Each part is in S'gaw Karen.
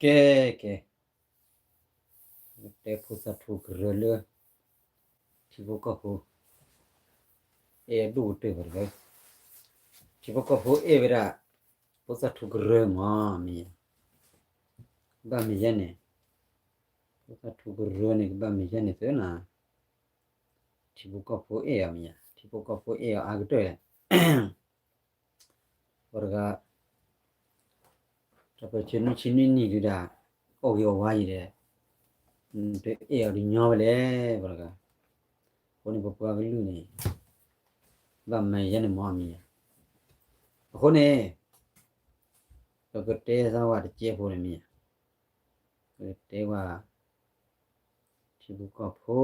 ကဲ ကဲ, တဲဖိသၣ်ထူကရၢလၢ ထံဖိကီၢ်ဖိ အဲၣ်အဒိၣ်ကတၢၢ်ဝဲတဂၤ, ထံဖိကီၢ်ဖိအဲၣ်ဝဲဒၣ် ဖိသၣ်ထူကရၢမးမ့ၢ်ဧါ, ကဘၣ်မ့ၢ်ယဲန့ၣ်, ဖိသၣ်ထူကရၢန့ၣ် ကဘၣ်မ့ၢ်ယဲန့ၣ်သ့နီၤ, ထံဖိကီၢ်ဖိအဲၣ်အီၤမ့ၢ်ဧါ, ထံဖိကီၢ်ဖိအဲၣ်အီၤအါကတၢၢ် ပှၤတဂၤ တၢ်ပၢဆှၢနွံဆံနွံနံၣ်ဒုးဒၣ် အီၣ်ဂ့ၤအီၣ်ဝါယံၤဒီး တအဲၣ်အီၤဒုးညီဝဲလဲၣ် ပှၤတဂၤ, အဃိန့ၣ် ပပှၤကလုာ်န့ၣ် ဘၣ်မၤယဲန့ၣ်မ့ၢ်မ့ၢ်ဧါ, အဃိန့ၣ် ပကတဲသးဝဲတကဲဖိန့ၣ်မ့ၢ်ဧါ, ပကတဲဝဲ ထံဖိကီၢ်ဖိ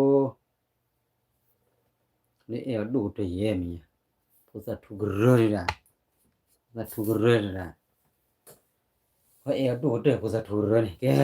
လၢအဲၣ်အီၤဒိၣ်ကတၢၢ်ယဲမ့ၢ်ဧါ, ဖိသၣ်ထူကရၢဒၣ်, ဖိသၣ်ထူကရၢဒၣ်, ပှၤအဲၣ်အီၤဒိၣ်ကတၢၢ်ဖိသၣ်ထူကရၢန့ၣ် ကဲ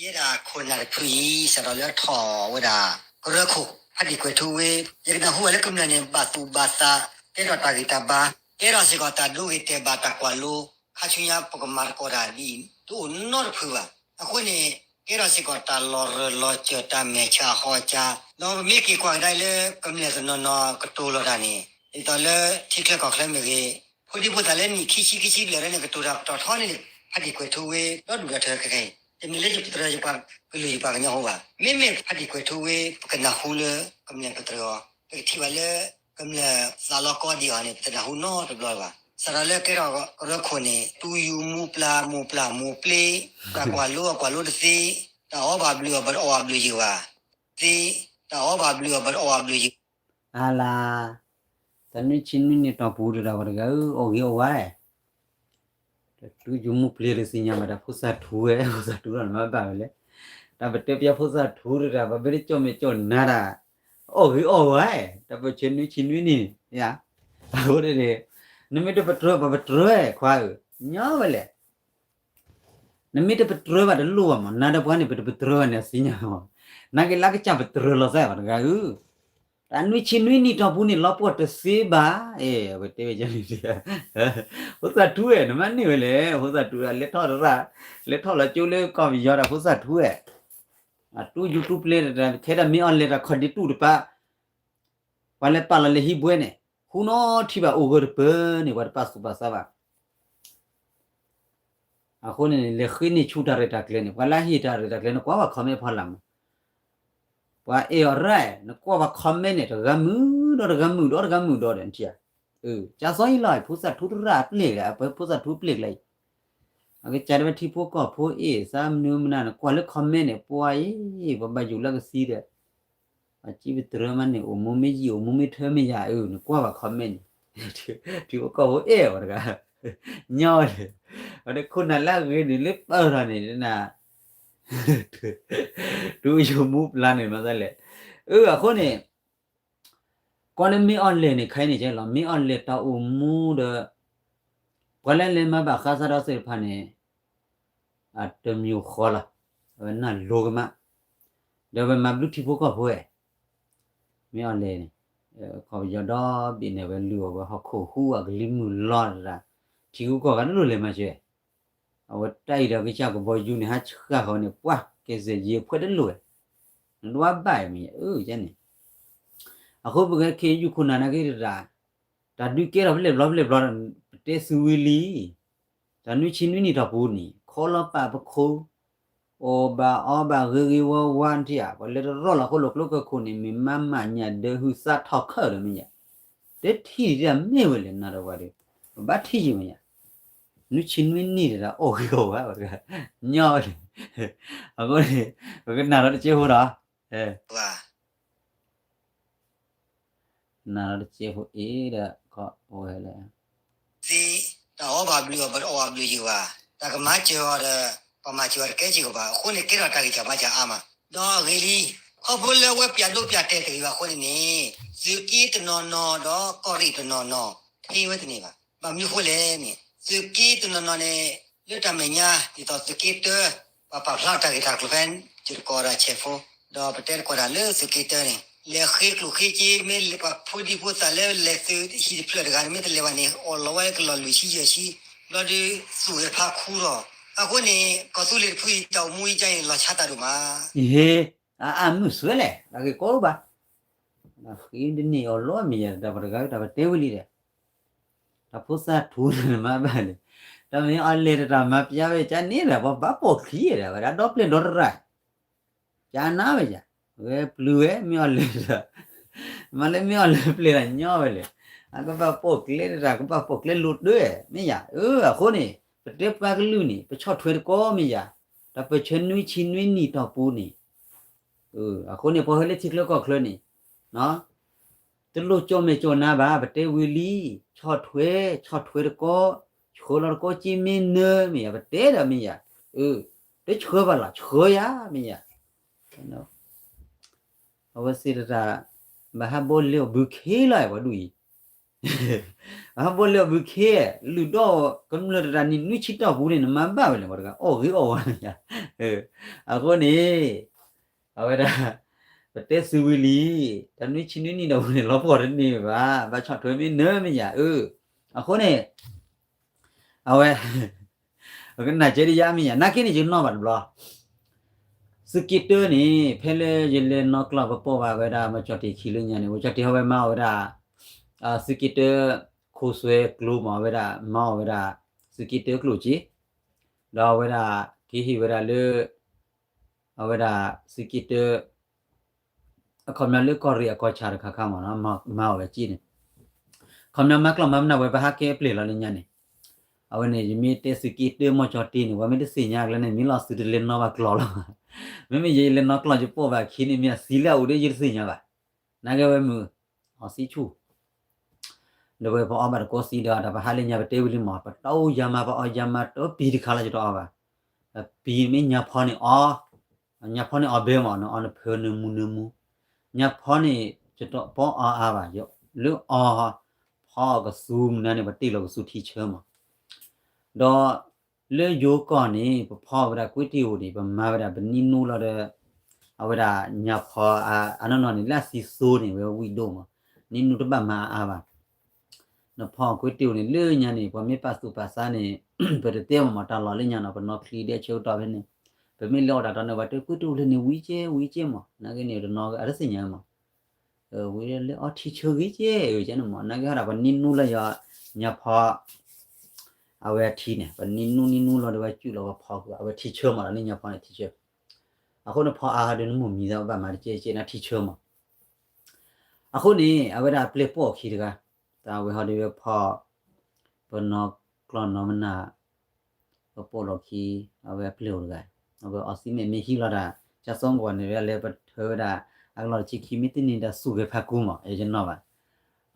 ယဲဒၣ်ခိၣ်နၢ်တဖုအံၤ စးထီၣ်လၢထီၣ်ဝဲဒၣ် ကရၢခိၣ် ဖးဒံၣ်ကွဲၤထူဝ့, ယကနၢ်ဟူဘၣ်လၢကမျၢၢ်န့ၣ် ဘၣ်သူၣ်ဘၣ်သး, ကဲထီၣ်တၢ်ဂံၢ်တၢ်ဘါ, ကဲထီၣ်စ့ၢ်ကီးတၢ်ဒိဂ့ၤတဲာ်ဘၣ်တၢ်ကွၢ်လိ, ခါဆူညါပကမၤသကိးတၢ်ဒ်အံၤ တအိၣ်နီတဖုဘၣ်. အဃိန့ၣ် ကဲထီၣ်စ့ၢ်ကီးတၢ်လီၤရၢၢ်လီၤစၢၤ တၢ်မဲာ်ဆှးဟီၣ်ဆှး, ဒီးပမ့ၢ်က့ၤကွၢ်ကဒါလၢကမျၢၢ်တနီၤနီၤကတိၤလီၤတၢ်န့ၣ် ဒ်သိးလၢထံချၢကီၢ်ချၢမ့ၢ်ဂ့ၤ, ဖိဒံဖိသၣ်လၢနံၣ်ခံဆံခံဆံဘျဲၣ်လၢန့ၣ် ကတိၤတၢ်ကတီၤထီန့ၣ် ဖးဒံၣ်ကွဲၤထူဝ့ ဒီဒူၣ်ဒီထၢခဲခဲအံၤ တမ့ၢ်လၢယပတြၢၤယပှၤကလုာ်ယပှၤကညီဖိဘၣ်. မ့မ့ၢ်ဖးဒံၣ်ကွဲၤထူဝ့ ပကနၢ်ဟူလၢကမျၢၢ်ပတြၢၤအီၤ, ပကထံၣ်ဘၣ်လၢ ကမျၢၢ်သးလီကီဒံးအီၤန့ၣ် ပတနၢ်ဟူနီတဘျီဘၣ်. စးထီၣ်လၢကဲထီၣ်ကရၢခိၣ်န့ၣ် တူၢ်ယူၤမူပျၢ်မိၢ်ပျၢ်မိၢ်ပျ့, တၢ်ကွၢ်လိအကွၢ်လိတသ့, တၢ်အီၣ်ဘၣ်ဘျုးအီၤ ပတအီၣ်ဘၣ်ဘျုးယံၤဘၣ်, သ့, တၢ်အီၣ်ဘၣ်ဘျုးအီၤ ပတအီၣ်ဘၣ်ဘျုးယံၤ, အါလါ, တၢ်နွံဆံနွံနံၣ်တီၢ်ပူၤတဒၣ်ပှၤတဂၤဧၢ, အီၣ်ဂ့ၤအီၣ်ဝါ, တတူၢ်ယူၤမူပျ့ၤတသ့ၣ်ညါဘၣ်တၢ်ဖိသၣ်ထူဝဲ, ဖိသၣ်ထူလီၤနမ့ၢ်ဘၣ်ဝဲလဲၣ်, တၢ်ပတဲပျါဖိသၣ်ထူတဒၣ် ပှၤမ့ၢ်တကၠီၣ်မဲာ်ကၠီၣ်နါတၢ်, အီၣ်ဂ့ၤအီၣ်ဝါ, တၢ်ပၢၢ်ဆၢနွံဆံနွံနံၣ်, အဃိန့ၣ်, နမ့ၢ်တပတြၢၤပပတြၢၤခွါဧၢ, ညီဝဲလဲၣ် နမ့ၢ်တပတြၢၤဘၣ်တလိၣ်ဘၣ်မး, နၤဒီးပှၤန့ၣ် ပတပတြၢၤဘၣ်န့ၣ်သ့ၣ်ညါ, နာ်က့လၢကစၢ်ပတြၢၤလီၤသးပှၤတဂၤဧၢ, တၢ်နွံဆံနွံနံၣ်တီၢ်ပူၤန့ၣ် လီၤပှီၢ်တသ့ဘၣ်, အဝဲတဲဝဲယၤန့ၣ်, ဖိသၣ်ထူဝဲ နမ့ၢ်န့ၢ်ဝဲလဲၣ်, ဖိသၣ်ထူဝဲ လဲၤထီၣ်ရၣ်, လဲၤထီၣ်လီၤကၠိလၢကီၢ်ပယီၤတၢ်ဖိသၣ်ထူဝဲ, အတူၢ်ယူၤတူၢ်ပျ့ၤတၢ် ထဲဒၣ်မ့ၢ်အီၤလဲၤတၢ်ခီၣ်ဒံတူၢ်တပၤ ပှၤလဲၤပာ်လီၤလၢဟံၣ်ဘှဲန့ၣ်, ဃူနီထံၣ်ဘၣ်အိၣ်ဂၢၢ်တပၢၢ်န့ၣ် ပှၤတပာ်သူၣ်ပာ်သးဘၣ်. အဃိန့ၣ် လဲၤဃ့န့ၢ်ဆူတၢ်ရဲၣ်တၢ်ကျဲၤန့ၣ် ပှၤလၢဟ့ၣ်တၢ်ရဲၣ်တၢ်ကျဲၤန့ၣ် ကွၢ်ဘၣ် comment ဖီလာ်မး, ပှၤအဲၣ်အီၤရၣ် နကွၢ်ဘၣ် comment န့ၣ် တဂၤမုာ်ဒီးတဂၤမုာ်ဒီးတဂၤမုာ်ဒီးဒီး နထံၣ်ဧါ, ကၢ်စီအံၤလီၤ ဖိသၣ်ထူတရၣ်အပျဲၢ်ဂၤ အပှဲၤဖိသၣ်ထူပျဲၢ်ကျါအံၤ, အကစၢ်ဒၣ်ဝဲထံဖိကီၢ်ဖိအ့ၣ် သးမနုၤမနုၤ နကွၢ်လၢ comment န့ၣ် ပှၤအံၤ ပှၤဘၣ်ယိၣ်လၢကသံဒီး အစံးပတြၢၤမးန့ၣ် အိၣ်မူမ့ၢ်ယံာ် အိၣ်မူမ့ၢ်ထၢမ့ၢ်ယၤဧၢ နကွၢ်ဘၣ် comment န့ၣ်, ထံဖိကီၢ်ဖိအဲၣ်ဝဲတဂၤ, ညီဝဲန့ၣ်, ဝဲဒၣ်ခိၣ်နၢ်လၢအဂ့ၤန့ၣ် လၢပၢၢ်ထီၣ်န့ၣ် တူၢ်ယိၤမူပျၢ်န့ၣ်မးသးလဲၣ်, အၢ အဃိန့ၣ် ကွၢ်လၢမ့ၢ်အီၤလဲၣ်န့ၣ် ခဲအံၤန့ၣ် ကဲလီၤ မ့ၢ်အီၤလဲၣ်တၢ်အိၣ်မူဒီး ပှၤလၢလဲၤမၤဘၣ်ဃးသးဒီးသ့ၣ်တဖၣ်န့ၣ် အတမံၤဃီလီၤ, အဝဲနၢ်လိကမး, ဒီးဝဲမၤဘျုးထံဖိကီၢ်ဖိဝဲ, မ့ၢ်အီၤလဲၣ်န့ၣ်, ခီပယီၤဒီဘ့ၣ်န့ၣ် ဝဲလုၢ်အီၣ်ဝဲဟီၣ်ခိၣ်ဟူအကလံၤမုၢ်လီၤတၢ်, ထံဂုၤကီၢ်ဂၤတလိၣ်လဲၤမၤစၢၤ, အဝဲတၢ်အံၤဒီးကစၢ်ကဘီယူၤန့ၣ် ဟးဆှၣ်ဃီန့ၣ် ပှၢ် ကဲစဲးယံၤအဖှဲတလိၣ်ဝဲ, နဒွးဘၣ်အံၤမ့ၢ် အၢ ယဲန့ၣ် အဃိပကဲခ့ယုၢ်ခိၣ်နၢ်နာ်က့တၢ်, တၢ်ဒုးကဲထီၣ်ဖျဲၣ်ဘျီဖျဲၣ်ဘျီဒီး ပတဲသုဝံၤလံ, တၢ်နွံဆံနွံနံၣ်တီၢ်ပူၤန့ၣ် ခီလီၤပာ်ပခိၣ်, အီၣ်ဘၣ်အီဘၣ်ဂ့ၤဂ့ၤဝါဝါနထံၣ်ဧါ, ပှၤလဲၤတရီၣ်လီၤဃိလိာ်ကျိကခိၣ်န့ၣ် မ့ၢ်မါမးညၣ်ဒၢဟုသးထီၣ်ခၢၣ်ဒီးမ့ၢ်ယၤ, တထံၣ်ဒၣ်မ့ၢ်ဝဲလဲၣ်နၤဒီးပှၤဒီး, ပဘၣ်ထံၣ်ယံၤမ့ၢ်ယၤ, နွံဆံနွံနံၣ်တၢ်အီၣ်ဂ့ၤအီၣ်ဝါဝဲတဂၤ, ညီဝဲန့ၣ်, အဃိန့ၣ်, ပကနၢ်လီၤတကဲဖိဒီး နၢ်လီၤတကဲဖိအံၤဒီး ကီးဝဲလဲၣ်, သ့, တၢ်အီၣ်ဘၣ်ဘျုးအီၤ ပတအီၣ်ဘၣ်ဘျုးယံၤဘၣ်, တၢ်ကမၤစၢၤအီၤဒီး ပမၤစၢၤအီၤတကဲစ့ၢ်ကီးဘၣ်, အဃိန့ၣ် ကဲထီၣ်တၢ်ဂံၢ်တၢ်ဘါစၢ်အါမး, ဒီးအဂ့ၢ်လံ, ခီဖျိလၢအဝဲပၠးဒိပၠးတဲာ်တဂ့ၤဘၣ်အဃိန့ၣ်န့ၣ်, သုးက့တနီၤနီၤဒီးကီၢ်ရ့ၣ်တနီၤနီၤ ထံၣ်ဝဲတန့ၢ်ဘၣ်, ဘၣ်မနုၤဃိလဲၣ်န့ၣ် သုးက့တနီၤနီၤန့ၣ် လၢတၢ်မဲာ်ညါ ဒ်သိးသုးက့တၢ ပှၤပာ်ဖျါတၢ်ဂ့ၢ်တၢ်ကျိၤဖဲ ယတကိးဒီးဆဲးဖိ, ဒီးပတဲတကိးတၢ်လၢသုးက့တၢန့ၣ် လဲၤဃ့ကျိၣ်ဃ့စ့ မ့ၢ်ပှၤဖိဒံဖိသၣ်လၢလဲၤသုးဟံၣ်တဖျၢၣ်တဂၤန့ၣ် မ့ၢ်တလဲၤဘၣ်န့ၣ် အိၣ်လီၤဝဲကလီၤလွံၢ်ဆံယဲၢ်ဆံ, ဘျီဒီး သူၣ်ဂဲၤဖးခူထီၣ်, အဃိန့ၣ် ကီၢ်သူလ့ၤတဖုအံၤ တၢ်အိၣ်မူအံၤကါအံၤ လီၤဆါတၢ်ဒိၣ်မး, ယဟ့ၣ်, အအမုၢ်စွဲလဲၣ် တၢ်ဂ့ၢ်ကီအိၣ်ဘၣ်, ဃ့ဒ်န့ၣ်အီၤလီၤမ့ၢ်ယၤ တၢ်ပှၤတဂၤတၢ်ပတဲဝံၤလံဒီး တၢ်ဖိသၣ်ထူန့ၣ်မၤဘၣ်န့ၣ်, တၢ်မ့ၢ်အီၤလဲၤတတၢ်မၤပျါဝဲကန့ၣ်ဒီး ပှၤဘၣ်ပိာ်ချံဒီး ဝဲဒၣ်ဒီပျဲၢ်ဒီတရၣ်, ကနၣ်ဝဲယၤ, ဝဲပျုၤဝဲမ့ၢ်အီၤလဲၤတတၢ်, မၤလၢမ့ၢ်အီၤလဲၤပျဲၢ်တၢ်ညီဝဲလဲၣ်, အကဘၣ်ပိာ်ကျဲတတၢ် ကဘၣ်ပိာ်ကျဲလိၤတၢ်, မ့ၢ်ယၤ, အဃိန့ၣ် ပတဲပှၤကလုာ်န့ၣ် ပဆီၣ်ထွဲတကီမ့ၢ်ယၤ, တၢ်ပၢၢ်ဆၢနွံဆံနွံနံၣ်တီၢ်ပူၤန့ၣ် အဃိန့ၣ် ပှၤဟဲလၢထံချၢကီၢ်ချၢန့ၣ် တလိၣ်ကၠီၣ်မဲာ်ကၠီၣ်နါဘၣ် ပတဲဝံၤလံ, ဆီၣ်ထွဲ, ဆီၣ်ထွဲတကီ, ဆှၢလီၤတကီက့မ့ၢ်နၢမ့ၢ်ယၤ ပတဲဒီးမ့ၢ်ယၤ, တဆှၢဘၣ်လီၤ ဆှၢယၤမ့ၢ်ယၤ, အဝဲသ့ၣ်တတၢ် ဘၣ်ဟးဘီလဲအီၤဘုခ့လီၤ ပှၤဒူၣ်အံၤ ဘၣ်ဟးဘီလဲအီၤဘုခ့, လုၢ်ဒီးကမျၢၢ်တတၢ်န့ၣ် နွံဆံတီၢ်ပူၤန့ၣ် နမၤဘၣ်ဝဲလဲၣ် ပှၤတဂၤအီၣ်ဂ့ၤအီၣ်ဝါမ့ၢ်ယၤ, အဃိန့ၣ် အဝဲဒၣ် ပတဲသုဝံၤလံ, တၢ်နွံဆံနွံနံၣ်ဒီးပူၤန့ၣ် လီၤပှီၢ်တန့ၢ်ဘၣ်, ဘၣ်ဆီၣ်ထွဲမ့ၢ်နၢမ့ၢ်ယၤ, အဃိန့ၣ် အဝဲ ပကနၣ်ကဲဒ်ယါမ့ၢ်ယၤ နာ်က့န့ၣ် ယနီၣ်ဘၣ်တဘျီ သုးက့တၢန့ၣ် ဖဲလၢယလဲၤနီၣ်ကျီၢ်ပပိာ်ဘၣ်ဝဲဒၣ် မီၢ်ကၠီၣ်တ့ၢ်ခံလၢညါန့ၣ် မီၢ်ကၠီၣ်တ့ၢ်ဟီဝဲမၤအီၣ်ဝဲဒၣ် သုးက့တၢ ခိၣ်စွဲကျိမး အဝဲဒၣ် မၤအီၣ်ဝဲဒၣ် သုးက့တၢကျိၣ်က့, ဒီးအဝဲဒၣ် က့ၤဟ့ၣ်ဝဲဒၣ်လၢ အဝဲဒၣ်သုးက့တၢ အခီပညီလၢကီၢ်ရ့ၣ်အခီၣ်ဆၣ်တခါခါမး မၤအီၣ်ဝဲက့န့ၣ်, ခီပညီမၤကျီၢ်မၤမနုၤဝဲ ပဟးကဲအပျဲၢ်လီၤလၢညါန့ၣ်, အဝဲန့ၣ် ယမ့ၢ်တဲသုးက့တၢမီၢ်ကၠီၣ်တ့ၢ်န့ၣ် ပှၤမ့ၢ်တသ့ၣ်ညါကျဲန့ၣ် မ့ၢ်လီၤသုးတလဲၤနီၣ်ဘၣ်ကျီၢ်လီၤ, မ့မ့ၢ်ယလဲၤနီၣ်ကျီၢ်ယပိာ်ဘၣ်ခံန့ၣ် မ့ၢ်အသံလၢအအိၣ်ဒီးယတသ့ၣ်ညါဘၣ်, နာ်က့ဝဲမုၢ် အီၣ်သံဆူၣ် ဒီးဝဲပအီဘၣ်တကိးသံဒီး တၢ်ပဟးလၢညါပတဲဝံၤလံမး ပတၢ်အိၣ်ယၤမး ပအီယၤမး တပံၤတခါလီၤ ယတအီဘၣ်, ပံၤမ့ၢ်ညါဖီန့ၣ်အီ, ညါဖီန့ၣ်အီဘဲမး နအီနဖၢနမူနမူ, ညါဖီန့ၣ် ယတပီအီအါဘၣ်, လၢအီ ဖီအီကသူမနုၤန့ၣ် ပတ့ၢ်လီၤကသူထံဆၢမး ဒီးလၢယိၤကီၢ်န့ၣ် ပဖီဝဲဒၣ်ကွ့တံၢ်အိၣ်န့ၣ် ပမၤဝဲဒၣ်ပနံၤနူလီၤဒီး အဝဲဒၣ်ညါဖီအါ အနီၢ်နီၢ်န့ၣ် လၢအသံသိန့ၣ် ဝဲဝံၣ်ဒိၣ်မး နံၤနူတဘၣ်မၤအါဘၣ်, နဖီကွ့တံၢ်အိၣ်န့ၣ် လၢညါန့ၣ် ပှၤမ့ၢ်ပာ်သူၣ်ပာ်သးန့ၣ် ပတတဲမးမး တၢ်လီၢ်လၢညါနီၤ ပနီၢ်ချံဒဲးဆၢကတီၢ်ဖဲန့ၣ် ပမ့ၢ်လဲၤအီၣ်တၢ်တီၤန့ၣ် ပှၤတဲကွ့တံၢ်အိၣ်လၢန့ၣ် ဝံၤကဲ ဝံၤကဲမး နာ်က့န့ၣ် တနီၤအတသ့ၣ်ညါမး ဝံၤလၢအီထံဆၢဂ့ၤကဲ ဝံၤကဲန့ၣ်မး နာ်က့ဟီဒၣ် ပနံၤနူလၢယညါဖီ အဝဲထံန့ၣ် ပနံၤနူနံၤနူလီၤဒီးဝဲကုၢ်လီၤပဖီဃုာ် အဝဲထံဆၢမးဒီးလၢညါဖီန့ၣ်ထံဆၢ, အဃိန့ၣ်ဖီအါဒီးနမိၢ်မံၤသးဘၣ်မၤတကဲကဲန့ၣ်ထံဆၢမး, အဃိန့ၣ် အဝဲဒၣ်အပျဲၢ်ပိာ်အခံတဂၤ, တၢ်ဝဲဟီဒီးဝဲဖီ ပနီၢ်ကျီၢ်နီၢ်မနၤ ပပိာ်လီၢ်ခံ အဝဲအပျဲၢ်အိၣ်တဂၤ, အဝဲအီသံးမ့ၢ်မ့ၢ်ဟံးလီၤတၢ် ကၢ်သိကဝီၤန့ၣ် ဝဲလဲၤပထၢဝဲဒၣ် အကလီၢ်တဆံခံမ့ၢ်တန့ၢ်ဒီးသူၣ်ဂဲၤဖးကူမး ယယနီၣ်ဘၣ်,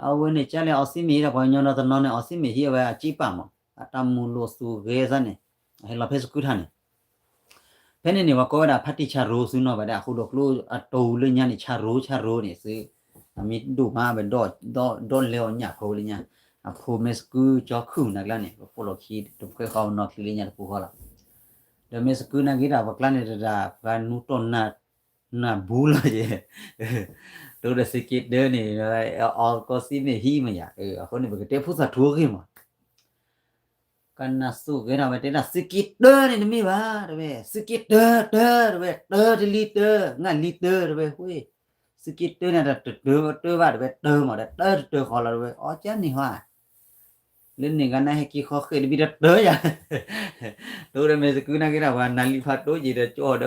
အဝဲန့ၣ်ကၢ်လဲၣ်အီသံးမ့ၢ်ဟံးဒီးပှၤကညီဒီးတနီၤန့ၣ် အီသံးမ့ၢ်ဟံးအဝဲအကၠံပာ်မး အတၢ်မူလိာ်သူၣ်ဂဲၤသးန့ၣ် အဟဲလီၤဖဲစကုထၢ်န့ၣ် ဖဲန့ၣ်န့ၣ် ပှၤကိးဝဲဒၣ်ဖါတံၢ်ဆၣ်ရိၤသုနီၣ်ဘၣ်ဒၣ် အဃိဒီးကျိအတိၢ်လၢညါန့ၣ် ဆၣ်ရိၤ ဆၣ်ရိၤန့ၣ်သု အမ့ၢ်ဒိၣ်မးဘၣ် ဒီးလဲၤအီၣ်ညၣ်ဖိလၢညါ အဖိမ့ၢ်စကုကၠီခုၣ်နၤကျါန့ၣ် ပပိာ်လီၢ်ခံတခွဲဃီပနီၢ်ချံလၢညါတပူၤဃီလီၤ, ဒီးမ့ၢ်စကုနာ်က့တၢ်ပကျါန့ၣ်တဒၣ် ပှၤနူတီၢ်နၢ်ဘူလီၤယဲၢ် တိဒီးသုးက့တၢန့ၣ် အီကီသံးမ့ၢ်ဟံးမးယၤ အဃိန့ၣ် ပကတဲဖိသၣ်ထူအဂ့ၢ်မး ကနၣ်သူၣ်ဂဲၤထီၣ်ဝဲတဲဒၣ် သုးက့တၢန့ၣ်တမ့ၢ်ဘၣ် တဲဝဲ သုးက့တၢ တၢ တဲဝဲ တၢတလံတၢ ငါလံတၢ တဲဝဲ ဝ့ၢ် သုးက့တၢန့ၣ်တၢ်တတၢတၢဘၣ် တဲဝဲ တၢမး တၢတတၢဃီလီၤ တဲဝဲ အီကၠန့ၣ်ဟီ လၢန့ၣ်ဂၤနၢ်ဟဲက့ၤဃီဃဲၣ်တဘ့ၣ်တတၢယၤ တိဒီးမ့ၢ်စကုနာ်က့ဒၣ် ပှၤနၢ်လံဖးဒိၣ်က့ၤဒီးကၠီၣ်ဒီးဃဲၣ်တဘ့ၣ်ဒီး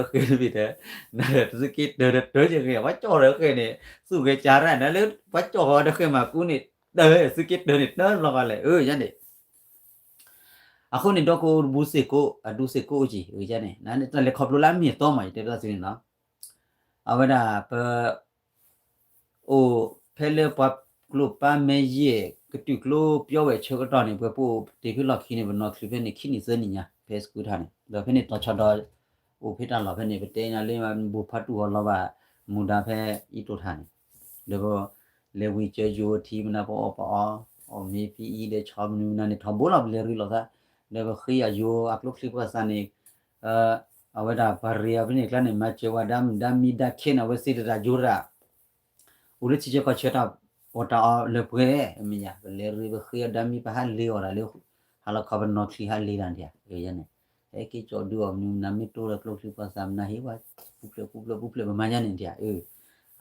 သုးက့တၢတတၢက့ၤ ပှၤကၠီၣ်ဒီးဃဲၣ်န့ၣ် သူၣ်ဂဲၤကၠါရၣ် နလၢပှၤကၠီၣ်ဃီဒီးဃဲၣ်မၤကူန့ၣ် တၢ သုးက့တၢန့ၣ် တၢလီၤဂၤလဲၣ် အၢ ယၤန့ၣ် အဃိန့ၣ် ဒီကိးတဘူစ့ၢ်ကိး အဒူစ့ၢ်ကိးအိၣ်က့ၤ အၢ ယၤန့ၣ် တၢ်လဲၤခီဖျိလၢအမ့ၢ်အတီမး ယတဲပသးသုန့ၣ်လီၤ အဝဲဒၣ်ပ အိၣ်ဖဲလၢပှၤကျိာ်ပာ်မဲာ်ယဲၢ် ကတုာ်ကျိပျီဝဲၢ်ဆၢကတီၢ်န့ၣ် ပှၤပိာ်တ့ၢ်ဖဲလီၢ်ခံန့ၣ် ပနီၢ်ချံဖဲန့ၣ် ခံနံၣ်သၢနံၣ်ညါ ဖဲစကုထၢ်န့ၣ် ဒီးဖဲန့ၣ်တီၤဆီဒီး အိၣ်ဖဲတၢ်လီၢ်ဖဲန့ၣ် ပတဲညါလၢ ဘူၣ်ဖးတူၢ်အီၤလီၤဘၣ် မူဒါဖဲအံၤတိၢ်ထၢ်န့ၣ် ဒီး လဲၤဝံၤစၢၤယိၤထံမနုၤပအီၣ်ပအီ အီၣ်မ့ၢ်ဖဲအံၤဒီးဆီမနုၤမနုၤန့ၣ် ထီဘိလီၤ ပလဲၤရ့လိာ်သး ဒီးပဃ့အယိၤအကျိချံပှၤသးန့ၣ် အဝဲဒၣ်ပှၤရ့အီၤဖဲန့ၣ်ကျါန့ၣ် မၤစၢၤဝဲဒၣ်မုၣ်ဒါမံၤဒါခဲန့ၣ် အဝဲသ့ၣ်တဒၣ်ယိၤတဒၣ် အိၣ်လၢထံဆၢကီၢ်ဆၢတၢ်အီၣ်တၢ်အီလၢပှဲၤ မ့ၢ်ယၤ ပလဲၤရ့ပဃ့အီၤဒါမံၤ ပဟးလ့ၤအီၣ်တၢ်လၢ ဟးလီၤခီပနီၣ်ချံဟးလ့တၢ်န့ၣ်ဧါ, န့ၣ်, ဟဲက့ၤကၠီဒုးအီၣ်မနုၤမနုၤ မ့ၢ်တိၢ်ဒီးကျိချံပှၤသးမနၤဟ့ၣ်ဝဲ, ပူၤဖျဲးပူၤဖျဲးပူၤဖျဲး ပမၤယါန့ၣ်ဧါ,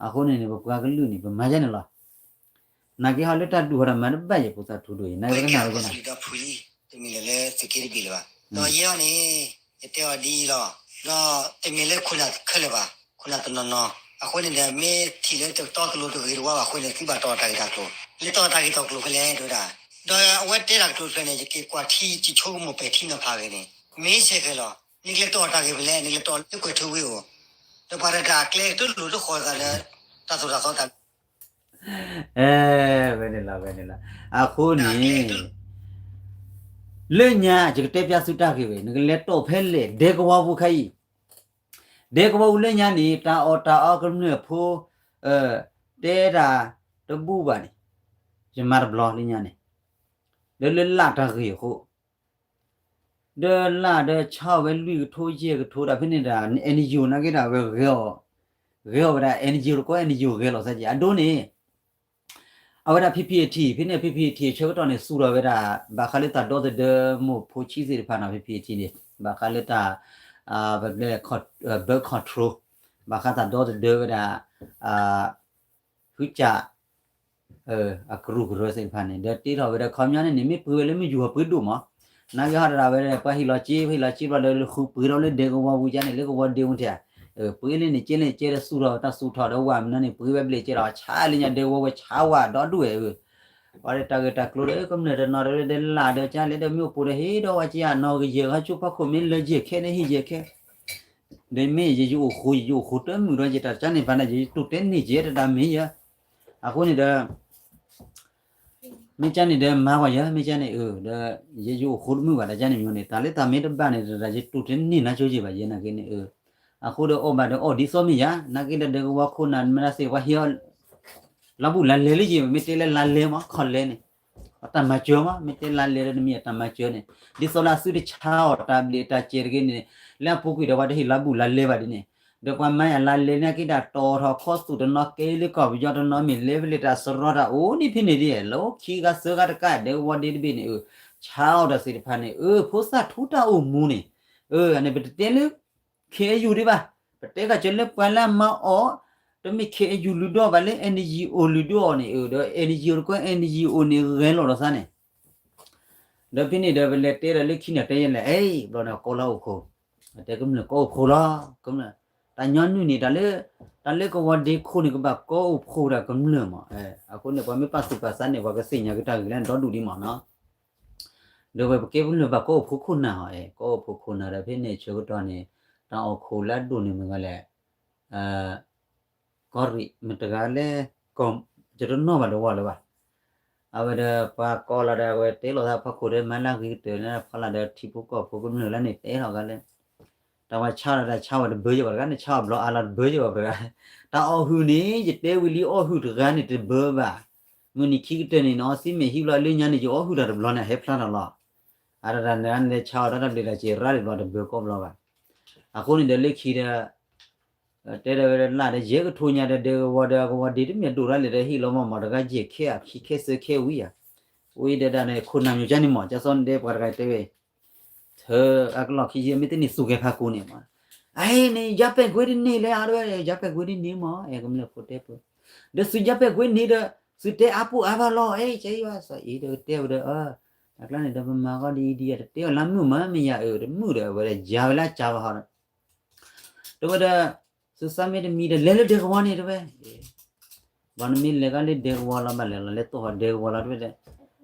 အဃိန့ၣ်န့ၣ် ပပှၤကလုာ်န့ၣ် ပမၤယါန့ၣ်လီၤ. နာ်က့ဟီလၢတၢ်ဒူၣ်ဟီဒီးမၤတဘၣ်ယဲၢ်ဖိသၣ်ထူဒိၣ်အံၤ နာ်က့ကနၣ်ဝဲကနၣ် တမ့ၢ်လၢသုးက့တဘ့ၣ်လၢၤဘၣ်, ဒီးယဲအံၤန့ၣ် ယတဲအီၤဒ်အံၤလီၤ, ဒီးတမ့ၢ်လၢခိၣ်နၢ်ခဲလၢာ်ဘၣ်, ခိၣ်နၢ်တနီၤနီၤ, အဃိန့ၣ်ဒီး မ့ၢ်ထံၣ်လၢတတီတလိၤတဂ့ၤတဝါဘၣ်အဃိန့ၣ် သုဘၣ်တီၢ်တၢ်ဂ့ၢ်တၢ်ကျိၤ, လၢတီၢ်တၢ်ဂ့ၢ်တၢ်ကျိၤဖဲလဲၣ် တဲဝဲဒၣ်, ဒီးအဝဲတဲတၢ်ကတိၤတဖျၢၣ်န့ၣ် ယက့ၤကွၢ်ထံ ယဆိကမိၣ်ပဲာ်ထံနီၤဖးဂ့ၤန့ၣ် မ့ၢ်ဆဲးဃဲၤလီၤ, နကလဲၤတီၢ်တၢ်ဂ့ၢ်ဖဲလဲၣ် နကလဲၤတီၢ်လၢကွဲၤထူဝ့ၢ်ဧိၤ, ဒီးပှၤတဂၤအကျဲတလိၤတဃီၤသးလၢ တၢ်သိၣ်တၢ်သီတၢ် ဝဲန့ၣ်လီၤ ဝဲန့ၣ်လီၤ. အဃိန့ၣ် လၢညါ ယကတဲပျးသုတၢ်ဂ့ၢ်ဝဲ နကလဲၤတီၢ်ဖဲလဲၣ် ဒဲကဝီၤပူၤခါအံၤ, ဒဲကဝီၤပူၤလၢညါန့ၣ် တၢ်အီၣ်တၢ်အီကမျၢၢ်ဖိ တဲတၢ်တဘူၣ်ဘၣ်န့ၣ် ယမၤတဘျီလၢညါန့ၣ် လၢလၢလၢ်တၢ်ဂ့ၢ်အဃိ ဒီးလၢ်ဒီးဆါအီၣ်ဝဲလွံၢ်ကထိယဲၢ်ကထိတၢ်ဖဲန့ၣ်ဒီး NGO နာ်က့ဒီး အဝဲဂဲၤအီၣ်, ဂဲၤအီၣ်ဝဲဒၣ် NGO တကိး NGO ဂဲၤလီၤသးက့ အဒိန့ၣ် အဝဲဒၣ် ဖံဖံအထံၣ် ဖဲန့ၣ် ဖံဖံအထံၣ်အဆၢကတီၢ်န့ၣ် သူၣ်ထီၣ်ဝဲဒၣ် ဘၣ်ဃးလၢတၢ်ဒီသဒၢမိၢ်ဖိဆံးသ့ၣ်တဖၣ်နီၤ ဖံဖံအထံၣ်န့ၣ် ဘၣ်ဃးလၢတၢ် ပဘျဲ birth control ဘၣ်ဃးတၢ်ဒီသဒၢဝဲဒၣ် ဖုကၠး အကရူၢ်ကရၢသ့ၣ်တဖၣ်န့ၣ် ဒီးတ့ထီၣ်ဝဲဒီးခီပညီန့ၣ်န့ၣ် မ့ၢ်ပှ့ၤဝဲလၢမုၢ်ယူၢ်ဟီၣ်ပှ့ၤဒိၣ်မး, နာ်က့ဟီတဒၣ်ဝဲဒီး ပှၤဟ့ၣ်လီၤစ့ ပှၤဟ့ၣ်လီၤစ့ဘျီဒီး ဃုပှ့ၤထီၣ်လၢဒဲကဝီၤပူၤကန့ၣ် လၢကဝီၤဒ့ပူၤထဲဧါ, ပှ့ၤလၢန့ၣ်ကဲလၢကဲဒီးသူၣ်ထီၣ်တၢ်သူၣ်ထီၣ်ဒီးဝဲမနုၤန့ၣ် ပှ့ၤဝဲဘျဲၣ်ကဲဒီးဆါလၢညါဒဲကဝီၤဝဲဆါဝဲဒီဒူၣ်ဝဲဧၢ, ပှၤဒီးတၢ်ဂ့ၢ်တၢ်ကျိၤဒီး ကမျၢၢ်တနီၤဒီးလၢဒဲလၢ်ဒီးကလဲၣ်ဒီးမ့ၢ်အိၣ်ပိာ်ဒီးဟ့ၣ်ဒီးဝဲက့ၤအနီၢ်ကယဲၢ်ခါဆိဖီခိၣ်မ့ၢ်လၢယဲၢ်ခဲန့ၣ်ဟ့ၣ်ယဲၢ်ခဲ ဒီးမ့ၢ်ယယအိၣ်ဃိ ယယအိၣ်ဃိတမုာ်ဒီး ယတၢ်ကန့ၣ်ဖးန့ၣ် ယတူၢ်တဲန့ၢ်ကဲတဒၣ်မ့ၢ်ယၤ, အဃိန့ၣ်ဒီး မ့ၢ်ကန့ၣ်ဒီးမၤကွၢ်ယၤ မ့ၢ်ကန့ၣ်အၢ ဒီး ယယအိၣ်ဃိတမုာ်ဘၣ်တၢ်ကန့ၣ်မ့ၢ်န့ၣ် တၢ်လၢတၢ်မ့ၢ်တဘၣ်န့ၣ် တဒၣ်ယတူၢ်တဲန့ၢ်နၤကၠိယဲၢ်ဘၣ်ယဲနာ်က့န့ၣ်အၢ, အဃိဒီးအီၣ်ဘၣ်ဒီးအီၣ်ဒ်သိးမ့ၢ်ယၤ နာ်က့ဒီးဒဲကဝီၤခိၣ်နၢ်မ့ၢ်ဒၣ်သ့ၣ်ပှၤဟ့ၣ်အီၤ လါဘူးလါလဲလၢယဲၢ် မ့ၢ်တဲလၢလါလဲမး ခီလဲန့ၣ် တၢ်မၤစၢၤမး မ့ၢ်တဲလါလဲဒီးနမ့ၢ်တၢ်မၤစၢၤန့ၣ် ဒ်သိးလၢအသုတဆါအီၣ်တၢ်ဘျ့တၢ်စဲတဂ့ၤန့ၣ် လၢအပူၤကွံာ်ဒီးပှၤတဟ့ၣ်လါဘူးလါလဲဘၣ်ဒ်န့ၣ် ဒီးပှၤမၤယၤလါလဲန့ၣ်က့ဒီးတီၢ်ထီၣ်ခီသူၣ်တနီၤကဲလၢကီၢ်ပယီၤတနီၤမ့ၢ်လဲဖဲလဲၣ်တၢ်စရီတၢ်အိၣ်ဒ်ဖဲန့ၣ်ဒ် လၢခံဂၤသၢဂၤတကးဒဲကဝီၤဒ့တဘ့ၣ်န့ၣ်အၢ ဆါအီၣ်တၢ်သ့ၣ်တဖၣ်န့ၣ် အၢ ဖိသၣ်ထူတၢ်အိၣ်မူန့ၣ် အၢ အန့ၣ်ပတတဲလၢ ခ့အယူၤဒံးဘၣ်, ပတဲဃာ်စၢၤလၢပှၤလၢအမၤအီၣ်, တမ့ၢ်ခ့အယူၤလုၢ်ဒိၣ်ဘၣ်လၢ NGO လုၢ်ဒိၣ်အီၤန့ၣ် အၢ ဒီး NGO တကွဲ NGO န့ၣ် ဂဲၤလိာ်ဒီးသးန့ၣ်, ဒီးဖဲန့ၣ်ဒီး ပလဲၤတဲဒီးလၢခံန့ၣ်တဲယဲလဲၣ်, အ့ ဘျီန့ၣ်ကီလၢအိၣ်ခိၣ်, တဲကမျၢၢ်ကီအိၣ်ခိၣ်လီၤ, ကမျၢၢ်, တၢ်ညီနုၢ်န့ၣ် တၢ်လၢ တၢ်လၢကဝီၤဒ့ခိၣ်န့ၣ် ကဘၣ်ကီအိၣ်ခိၣ်ဒၣ်ကမျၢၢ်မး, အဃိန့ၣ် ပှၤမ့ၢ်ပာ်သူၣ်ပာ်သးန့ၣ် ပှၤကသ့ၣ်ညါက့ၤတၢ်ဂ့ၢ်လၢဒီဒူၣ်ဒံးမးနီၤ ဒီးဝဲပကဲပမျၢၢ်ဘၣ်ကီအိၣ်ဖိခိၣ်နၢ်ဟီ, ကီအိၣ်ဖိခိၣ်နၢ်ဒီးဖဲန့ၣ်ဆၢကတီၢ်န့ၣ် တၢ်အီၣ်ခိၣ်လၢအဒိၣ်န့ၣ်မ့ၢ်ဂ့ၤလဲၣ်, ကီၢ်ရ့ၣ်မ့ၢ်တဂၤလဲၣ်, ယတနီၣ်ဘၣ်တဝီလၢၤဘၣ်, အဝဲဒီးပှၤကိးလီၤဒီး အဝဲတဲလိာ်သးဖီခိၣ်ဒီး မၤလၢဂ့ၤကတၢၢ်လၢဖီလာ်ဒီးထံဖိကီၢ်ဖိကမျၢၢ်လၢန့ၣ်တဲထီၣ်ဂၤလၢ တၢ်ဝဲဆါလီၤတၢ်ဆါဝဲတဘၢယဘၣ်တဂၤန့ၣ် ဆါအီၣ်ဘျီအါလီၤတဘၢယဘၣ်တဂၤ, တၢ်အီၣ်ဟုၣ်န့ၣ် ယတဲဝံၤလံအီၣ်ဟုၣ်တဂၤန့ၣ်တဘၢဘၣ်, မုၢ်နံၤခံကတၢၢ်န့ၣ် နအီသံမဲာ်ဟံးဘျီလၢညါန့ၣ် ယအီၣ်ဟုၣ်တၢ်တဘျီန့ၣ် အဟဲဖျါထီၣ်လီၤ, အတၢ်တၢ်န့ၣ်န့ၣ် ဆါအီၣ်တၢ်တဘျီတၢ်စဲးရၣ်လံဘျီတဘၢကီဘျီဘၣ်, အဃိန့ၣ်ဒီးလၢခံဒီး တဲဒီးဝဲဒၣ်လၢ်ဒီးယဲၢ်ကထိညါဒီး ဒဲကဝီၤဒီး ကဝီၤဒ့တမ့ၢ်ဒိၣ်ရၣ်လဲၣ်ဒီးဟ့ၣ်လီၤမးမးတဂၤယဲၢ်ခဲအခံခဲသၢခဲဝံၤဧါ, ဝံၤဒီးဒၣ်န့ၣ် ခိၣ်နၢ်မၠိၤကၠါန့ၣ်မး ကၠါစီန့ၣ်ဒဲပှၤတဂၤတဲဝဲ ထၢအကလီၢ်ခံယဲၢ်မ့ၢ်တန့ၢ်သူၣ်ကဲၤဖးကိာ်န့ၣ်မး, အဟ့ၣ်န့ၣ် ယါပဲာ်ကွ့တန့ၢ်လဲၣ် အါတဝဲ ယါပဲာ်ကွ့တန့ၢ်မး အဲကမျၢၢ်ဖိတဲပှဲၤ, ဒီးသုယါပဲာ်ကွ့န့ၢ်ဒီး သုတဲအါပူၤအါဘၣ်လီၤ အဲကဲယွၤစီၤအံၤဒီးကတဲဝဲဒီး တၢ်ကျါန့ၣ်ဒီး ပမၤဂီၢ်ဒ်အံၤဒ်အံၤ တတဲအီၤလၢမုာ်မး မ့ၢ်ယၤအၢ တမုာ်ဒီး အဝဲဒၣ်ယါဝဲလၢကၢဘၣ်ဟီဒီး တဝဲဒီး သုသးမ့ၢ်တမံၤဒီး လဲၤလၢဒဲကဝီၤန့ၣ်တဝဲ ဘၣ်နမ့ၢ်လဲၤကါလၢဒဲကဝီၤလီၤ ဘၣ်လဲၤလီၤလဲၤတိၢ်ဟီၣ်ဒဲကဝီၤလီၤတဝဲဒီး ဒီ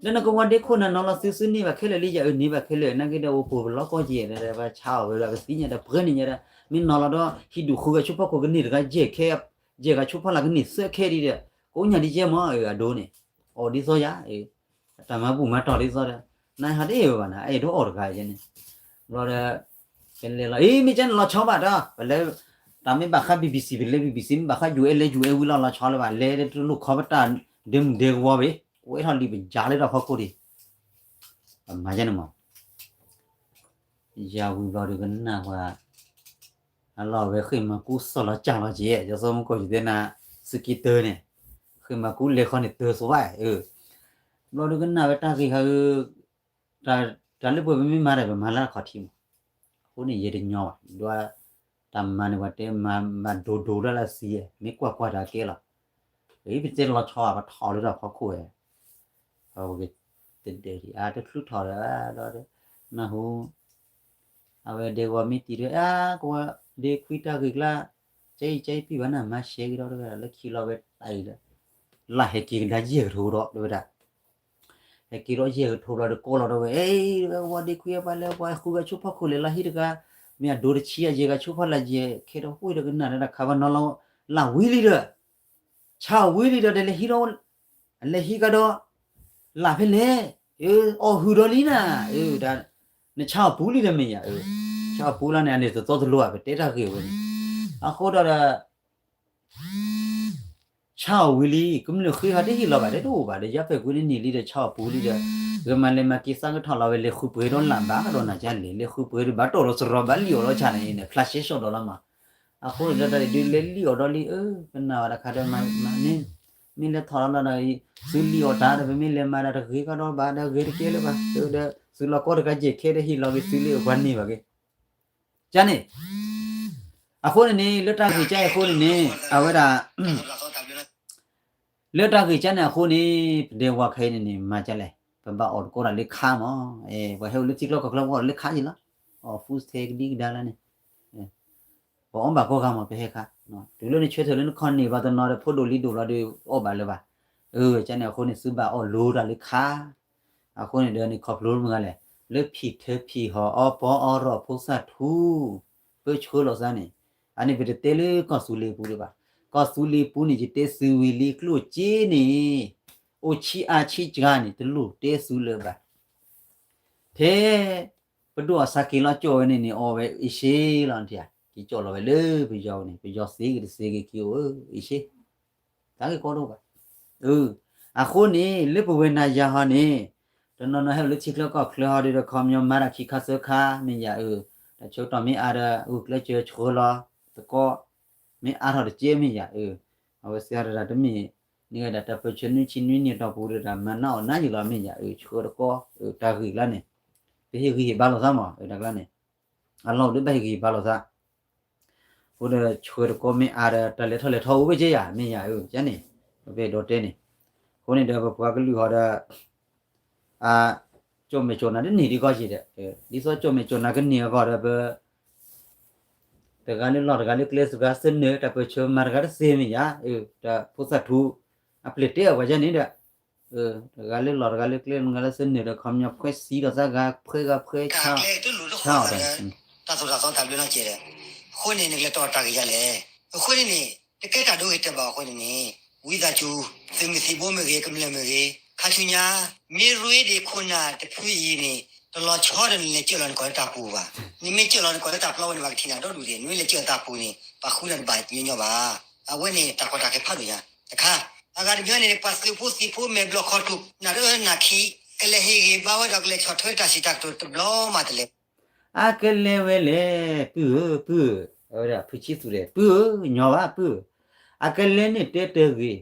းနကဝီၤဒ့ခိၣ်နၢ်နီၤလီၤသု သုန့ၢ်ဘၣ်ခဲလၢာ်လံယၤအၢ န့ၢ်ဘၣ်ခဲလၢာ် နာ်က့ဒီးအိၣ်ဖှိၣ်ပလီၢ်ကီၢ်က့ၤဒီး ပှၤဆါအီၣ်ဝဲဒၣ်ကသံၣ်ညါဒီး ပှဲၤန့ၣ်ညါဒီး မ့ၢ်နီၤလီၤဒီး ဟံၣ်ဒူၣ်ဃုဂၤဆိဖီခိၣ်ကန့ၢ်တဂၤယဲၢ်ခဲ ယဲၢ်ဂၤဆိဖီလာ်ကန့ၢ်သၢခဲဒ်ဒီး ကိးညါဒ်ယဲၢ်မး အၢ အဒိန့ၣ် အီၣ်ဒ်သိးယၤ အတၢ်မၤဘူၣ်မၤတီၢ်ဒ်သိးဒီး နဟးတအဲၣ်ဝဲဘၣ်နၤ အဲၣ်ဒိးအီၣ်တဂၤယဲန့ၣ် ဘျီဒီး ကလဲၤလီၤ အံၤ မ့ၢ်ကဲန့ၣ်လီၤဆီဘၣ်ဒီး ပလဲၤ တၢ်မ့ၢ်ဘၣ်ဃး BBC ပလဲၤ BBC မ့ၢ်ဘၣ်ဃး ယူၢ်အဲၣ် လဲၤ ယူၢ်အဲၣ် ဝံၤလီၤလီၤဆီလၢၤဘၣ် လဲၤတလိၣ်ခီပတၢ် ဒဲမုၢ်ဒဲကဝီၤဘၣ် ဝဲထီၣ်လံပယါလၢတၢ်ဖီခိၣ်ဒံး ပမၤယဲန့ၣ်မး ယၤဝံၤဘျီဒီးကနၣ်ပှၤ အလီၢ်ဝဲဃ့ၢ်မၤကူစီၢ်လီၤကၢ်လီၤက့ၤ ယသိမူကီၢ်ယသ့နၤ သုးက့တၢန့ၣ် ဃ့ၢ်မၤကူလဲၤခီန့ၣ်တၢသိးဘၣ် ဘျီဒီးကနၣ်ဝဲတၢ်ဂ့ၢ်ဟးဂ့ၢ် တၢ် တၢ်လၢပဝဲပမ့ၢ်မၤဒီး ပမၤလၢတၢ်ခီၣ်ထံးမး, အဃိန့ၣ် ယဲတညီဘၣ်, ဒွးတၢ်မၤန့ၣ် ပှၤတဲမၤဒိၣ်ဒိၣ်လၢလၢသံ, မ့ၢ်ကွၢ်ကွၢ်တၢ်ကဲလီၤ, ပတဲလီၤဆီ ပထီၣ်လၢတၢ်ဖီခိၣ်ဝဲ, အဝဲတဒၢးဒံး အတချုးထီၣ်ဒီး ဒီး နၢ်ဟူ အဝဲဒဲကဝီၤမ့ၢ်တံၤဒီး အါ ကဝီၤ ဒ့ခွံတၢ်ဂ့ၢ်ကျါ ကဲအံၤကဲအံၤပံၢ်ဘၣ်နၤ မၤရှဲက့ၤဒီးတဝဲဒၣ် လၢခံလီၤဝဲတၢ်အံၤလၢ လၢဟဲက့ၤကဒါယဲၢ်ကထိဒီးတဝဲဒၣ်, ဟဲက့ၤဒီးယဲၢ်ကထိဘျီဒီးကိးလီၤဒီးဝဲ အဲ တဝဲကဝီၤဒ့ခွံအပှၤလၢပှၤဃုဂၤဆိဖီခိၣ်လဲၤလီၤဟံၣ်တဂၤ, မ့ၢ်အဒိတဆံအယဲၢ်ဂၤဆိဖီလာ်ယဲၢ် ခဲဒီးဝ့ၢ်ဒီးကနၣ်ဒီးတၢ်ခးဘၣ်နီၤလီၤ, လၢဝံၤလံဒီး ဆါအီၤဝံၤလံဒီး တလဲၤဟံးဒီး အလဲၤဟံးကဒီး လၢဖဲလဲၣ်, အီၣ်ဟုၣ်ဒီးလံနၤ, နဆါအီၤပူၤလံဒီးမ့ၢ်ယၤ, ဆါအီၤပူၤလီၤန့ၣ် အန့ၣ်တသီတလိၤဧါ ပတဲတၢ်ဂ့ၢ်ဝဲန့ၣ်, အဃိဒီးဒီး ဆါအီၤဝံၤလံ ကမျၢၢ်ဃ့ဟးတဟ့ၣ်လီၤဘၣ် တအိၣ်ဘၣ်ဒီး ယါဖဲၣ်ကွံန့ၣ်န့ၢ်လံဒီး ဆါအီၤပူၤလံဒီး ဂ့ၤမးလဲၤမၤက့ၤသးကထီၣ်လီၤဝဲ လဲၤဃုပှဲၤဒီးလၢ်ဘၣ်ကဒီးနၤကလဲၣ်, လဲၤဃုပှဲၤဒီးဘၣ်တီၢ်ဒီးစရီဘၣ်လံၣ်အီၣ်ဒီးဆၣ်န့ၣ်န့ၣ် ဖျါရှဲရှီၣ်ဒီးလီၤမး, အဃိန့ၣ်ဒီးတၢ်ဒုးလဲၤလံၣ်အီၣ်ဒီးလံ အၢ ကနၣ်ဝဲတၢ်ခါဒီး မ့ၢ်လဲၤထီၣ်လီၤလီၤဒီး သုလံၣ်အီၣ်တၢ်ဒီး ပမ့ၢ်လဲၤမၤဒီးတဂ့ၤကဒီးဘၣ်ဒီး ဂ့ၤတကဲလၢၤဘၣ်, ဒီးသုလီၤကီတဂၤယဲၢ်ခဲဒီးဟ့ၣ်လီၤက့ၤသုလံၣ်အပှၤန့ၢ်ဘၣ်က့ၤ ကန့ၣ်, အဃိန့ၣ်န့ၣ် လၢတၢ်ဂ့ၢ်ကါအံၤအဃိန့ၣ်န့ၣ် အဝဲဒၣ် လၢတၢ်ဂ့ၢ်ကါန့ၣ်အဃိန့ၣ် ပဒဲဝၤခဲအံၤန့ၣ်န့ၣ် မၤကလဲၣ်, ပဘၣ်အီၣ်တကိးတၢ်လၢခါမး, ပှၤဟဲအိၣ်လၢထံကျိကီၢ်ချၢ ပအီၣ်လၢခါယံၤလီၤ, အီၣ် food stamp ကဒံကဒါလၢန့ၣ် ပအီၣ်ဘၣ်ကိးဂၤမး ပဟဲခါ, တုၤလၢနဆၢထၢၣ်လၢနခီၣ်န့ၢ်ဘၣ်တနီၤဒီး ဖိဒိၣ်လံၤဒိၣ်လီၤဒီး အီၣ်ဘၣ်လၢၤဘၣ်, အၢ ကန့ၣ်အဃိန့ၣ် သုဘၣ်အီၣ်လိၤတၢ်လၢခါ, အဃိန့ၣ်ဒီးန့ၣ် ခီဖျိမုၢ်ဂၤလဲၣ်, လၢဖံၣ်ထၢဖံၣ်ဟီၣ်အီပီအီရီၣ်ဖိသၣ်ထူ ပၢဆှၢလီၤသးန့ၣ်, အန့ၣ်ပတတဲလၢကီၢ်သူလ့ၤပူၤဒံးဘၣ်, ကီၢ်သူလ့ၤပူၤန့ၣ် ယတဲသုဝံၤလံကျိၣ်စ့န့ၣ်, အိၣ်ဆံးအါဆံးစှၤန့ၣ် တလိၣ်တဲသုလၢၤဘၣ်, ထဲ ပဒိၣ်အစၢ်က့ၤလီၤကၠီၣ်ဝဲန့ၣ်န့ၣ် အီၣ်ဝဲအ့ၡ့လီၤ, က့ၤကၠီၣ်လီၤဝဲလၢပယီၤန့ၣ် ပယီၤသ့က့ၤတသ့က့ၤက့ၤအိၣ်အ့ၡ့, တၢ်ဂ့ၢ်ကီဒိၣ်ဘၣ်, အဃိန့ၣ် လၢပဝဲနၤယၤဟီန့ၣ်, တနီၤနီၤဟဲအိၣ်လၢထံချၢကီၢ်ချၢဟီဒီး ခီပညီမၤတၢ်ခံခါသၢခါ မ့ၢ်ယၤအၢ, တၢ်ဆၢကတီၢ်မ့ၢ်အါဒီး ဂုာ်ကျဲးစၢးဆှၢလီၤသကိး, မ့ၢ်အါထီၣ်တကဲမ့ၢ်ယၤအၢ, အဝဲစံးအါဒီးတၢ်တမ့ၢ်, န့ၢ်ဝဲဒၣ်တၢ်ပၢၢ်ဆၢနွံဆံနွံနံၣ်အတီၢ်ပူၤဒီး တၢ်မၤနးအီၣ်နးယံာ်လီၤမ့ၢ်ယၤအၢ, ဆှၢတကိး, တၢ်ဂ့ၢ်လၢန့ၣ်, ပဟ့ၣ်ဂံၢ်ဟ့ၣ်ဘါလိာ်သးမး တၢ်ကျါန့ၣ်, အလီၢ်အိၣ်ဒီးဘၣ်ဟ့ၣ်ဂံၢ်ဟ့ၣ်ဘါလိာ်သး အဃိဒီးဆှၢတကိးမ့ၢ်အါဒီး တၢ်လဲၤထီၣ်လဲၤထီအိၣ်ဝဲကဲယၤ မ့ၢ်ယၤအၢ ကန့ၣ်, ပပဲၢ်ဒီးတဲန့ၣ်, အဃိန့ၣ်ဒီးပပှၤကလုာ်ဟီဒီး, အ, ကၠီၣ်မဲာ်ကၠီၣ်နၤတန့ၢ်ဒံးကီၢ်က့ၤဒီး, ဒ်သိးကၠီၣ်မဲာ်ကၠီၣ်နၤကန့ၢ်အဂီၢ်ဒီးပ တဂၤလၢလီၢ်တဂၤလၢကျဲ တဂၤသနၢၣ် တၢ်ပၢၢ်ဆၢမၤတဂၤတသ့မ့ၢ်ယၤ, တၢ်ဖိသၣ်ထူ, အပျဲၢ်တဲအီၤပှၤယဲန့ၣ်ဒီး, တဂၤလၢလီၢ်တဂၤလၢကျဲ တဂၤလၢသနၢၣ်ဒီး ခီပညီဖှဲစံဒီးသးဂၤ ဖှဲဂၤဖှဲဆါ, ဆါအီၤဒီး တၢ်သိၣ်တၢ်သီတၢ်ဘျၢနီၢ်ကဲဒီး, အဃိန့ၣ် နကလဲၤတီၢ်တၢ်ဂ့ၢ်ယါလဲၣ်, အဃိန့ၣ်န့ၣ် တကဲတၢ်ဒိဂ့ၤတဲာ်ဘၣ်အဃိန့ၣ်န့ၣ်, ဝံသးစူၤ, သုးမုၢ်သံၣ်ဘိမ့ၢ်ဂ့ၤ ကမျၢၢ်မ့ၢ်ဂ့ၤ, ခါဆူညါ, မ့ၢ်ရ့ဒံးခိၣ်နၢ်တဖုအံၤန့ၣ်, တလီၤဆီဒီးနလဲၤကၢၢ်လီၤနကိာ်လၢတၢ်ပူၤဘၣ်, နမ့ၢ်ကၢၢ်လီၤနကိာ်လၢတၢ်ပျီဝဲန့ၣ် ဘၣ်ကထံၣ်နၤဒီဒူၣ်ဒံး, နမ့ၢ်လဲၤကၢၢ်တၢ်ပူၤန့ၣ် ပှၤဃုနၤတဘၣ်ညီညီဘၣ်, အဝဲန့ၣ်တၢ်ကီတၢ်ခဲဖးဒိၣ်ညါ, တခါ, အဂၤတမံၤန့ၣ် ပှၤသုးဖိသံၣ်ဖိမဲာ်ဘျီၣ်ခီၣ်တူာ် နၢ်တအၢနၢ်ခံ, ကလဲၤဟ့ၣ်ဂံၢ်ဘါဝဲဒီးကလဲၤဆီၣ်ထွဲတၢ်စံးတၢ်ကတိၤတဘျီမးတလဲၤ အကလဲၤဝဲလဲၣ် ပုၢ်ဧၢ ပုၢ်ဧၢ, အဝဲဒၣ်ဖုဆံသူၣ်ဒဲး ပုၢ်ဧၢ ညီဘၣ်ပုၢ်ဧၢ, အကလဲၤန့ၣ်တဲတဂ့ၤ,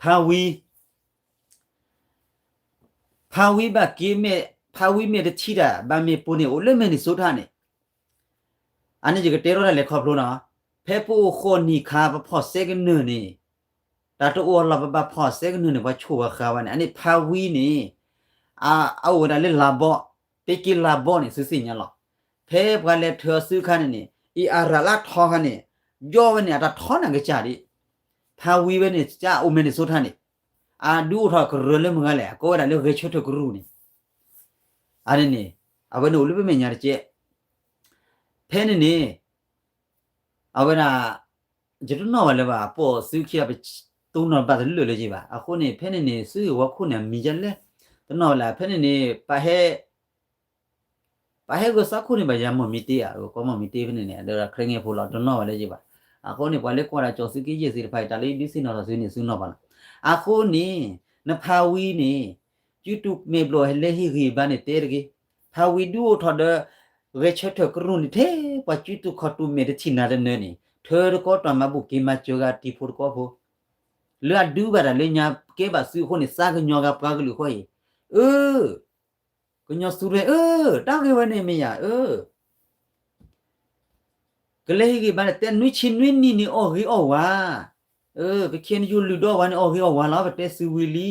ဖါဝံ ဖါဝံဘၣ်က့ၤမ့ၢ်, ဖါဝံမ့ၢ်တထံၣ်တၢ် ဘၣ်မ့ၢ်ပိာ်န့ၣ်အိၣ်လၢ Minnesota န့ၣ်, အန့ၣ်ယကတဲထီၣ်တၢ်လဲၤခီဖျိနီၤ, ဖဲပအိၣ်ဃိးနံၣ်ခါ ပဖီၣ်စဲကနၢၣ်န့ၣ်, တၢ်တအိၣ်အလီၢ် ပဘၣ်ဖီၣ်စဲကနၢၣ်န့ၣ် ပှၤဆိၣ်ဝဲဃာ်ဝဲန့ၣ် အန့ၣ်ဖါဝံန့ၣ်, အအိၣ်ဝဲဒၣ်လၢလၤဘီ, ပက့ၤလၤဘီန့ၣ် သုသ့ၣ်ညါလီၤ, ဖဲပှၤလဲၤထၢအီၤသုခါန့ၣ်န့ၣ် အံၤအရၤလၢထီခါန့ၣ်, ယီၢ်ဝဲန့ၣ် အတၢ်ထီနၤကစၢ်ဒံး, ဖါဝံဝဲန့ၣ် ကအိၣ် Minnesota န့ၣ်, အဒုးအိၣ်ထီၣ်ကရၢလၢမုၢ်ဂၤလဲၣ် အကိးဝဲဒၣ်လၢဂဲၤဆၢထၢၣ်ကရူၢ်န့ၣ်, အန့ၣ်န့ၣ်, အဝဲန့ၣ်အိၣ်လၢပမဲာ်ညါတကဲ, ဖဲန့ၣ်န့ၣ်, အဝဲဒၣ်, ယတနီၣ်ဘၣ်လၢၤဘၣ် ပိာ်သုခံဂၤ ပတိၢ်နီၣ်ဘၣ်တလၢာ်လၢၤဘၣ် အဃိန့ၣ် ဖဲန့ၣ်န့ၣ် သုဂ့ၢ်ဝီခိၣ်န့ၣ် အမံၤဒ်လဲၣ်, တနီၣ်ဘၣ်လၢၤ ဖဲန့ၣ်န့ၣ် ပဟဲ ပှၤဟဲဂဲၤသးခိၣ်န့ၣ်ဘၣ်ယၤ မီၢ်မံတ့ဧါ, ကိးမီၢ်မံတ့ဖဲန့ၣ်န့ၣ် ဒီး Karen ဖိလီၤ တနီၣ်ဘၣ်လၢၤဘၣ်, အဃိန့ၣ် ပှၤလၢကွၢ်တၢ်ကၠီၤသုးက့ယဲၢ်သ့ၣ်တဖၣ်အံၤ တၢ်လၢယဒုးသ့ၣ်နီၣ်ထီၣ်သုန့ၣ် သုနီၣ်ဘၣ်လီၤ, အဃိန့ၣ်, နဖါဝံန့ၣ်, ကၠူတူၢ်မဲာ်ဘျီၣ်ဟဲလဲၤဟ့ၣ်ဂံၢ်ဘါန့ၣ်တဲတဂ့ၤ, ဖါဝံဒုးအိၣ်ထီၣ်ဒီး, ဂဲၤဆၢထၢၣ်ကရူၢ်န့ၣ်ထဲ, ပှၤကၠူတူၢ်ခီၣ်တူၢ်မဲာ်တထံၣ်နၤတနၢၤန့ၣ် ထၢတကီတၢ်မၤဘူၣ်က့ၤမၤစၢၤဂၤတံၤဖိတကီဖိ, လၢအဒုးဘၣ်တၢ်လၢညါကဲဘၣ်သုအဃိန့ၣ် သးကညီၤဂၤပှၤကလုာ်ဃီအံၤ, အၢ ကညီသူရဲ အၢ တၢ်ဂ့ၢ်ဝဲန့ၣ်မ့ၢ်ယၤ အၢ ကလဲၤဟ့ၣ်ဂံၢ်ဘါန့ၣ် တဲနွံဆံနွံနံၣ်န့ၣ် အီၣ်ဂ့ၤအီၣ်ဝါ, အၢ ပခဲန့ၣ် ယိၤလုၢ်ဒီးဝါန့ၣ် အီၣ်ဂ့ၤအီၣ်ဝါလီၤ ပတဲသုဝံၤလံ,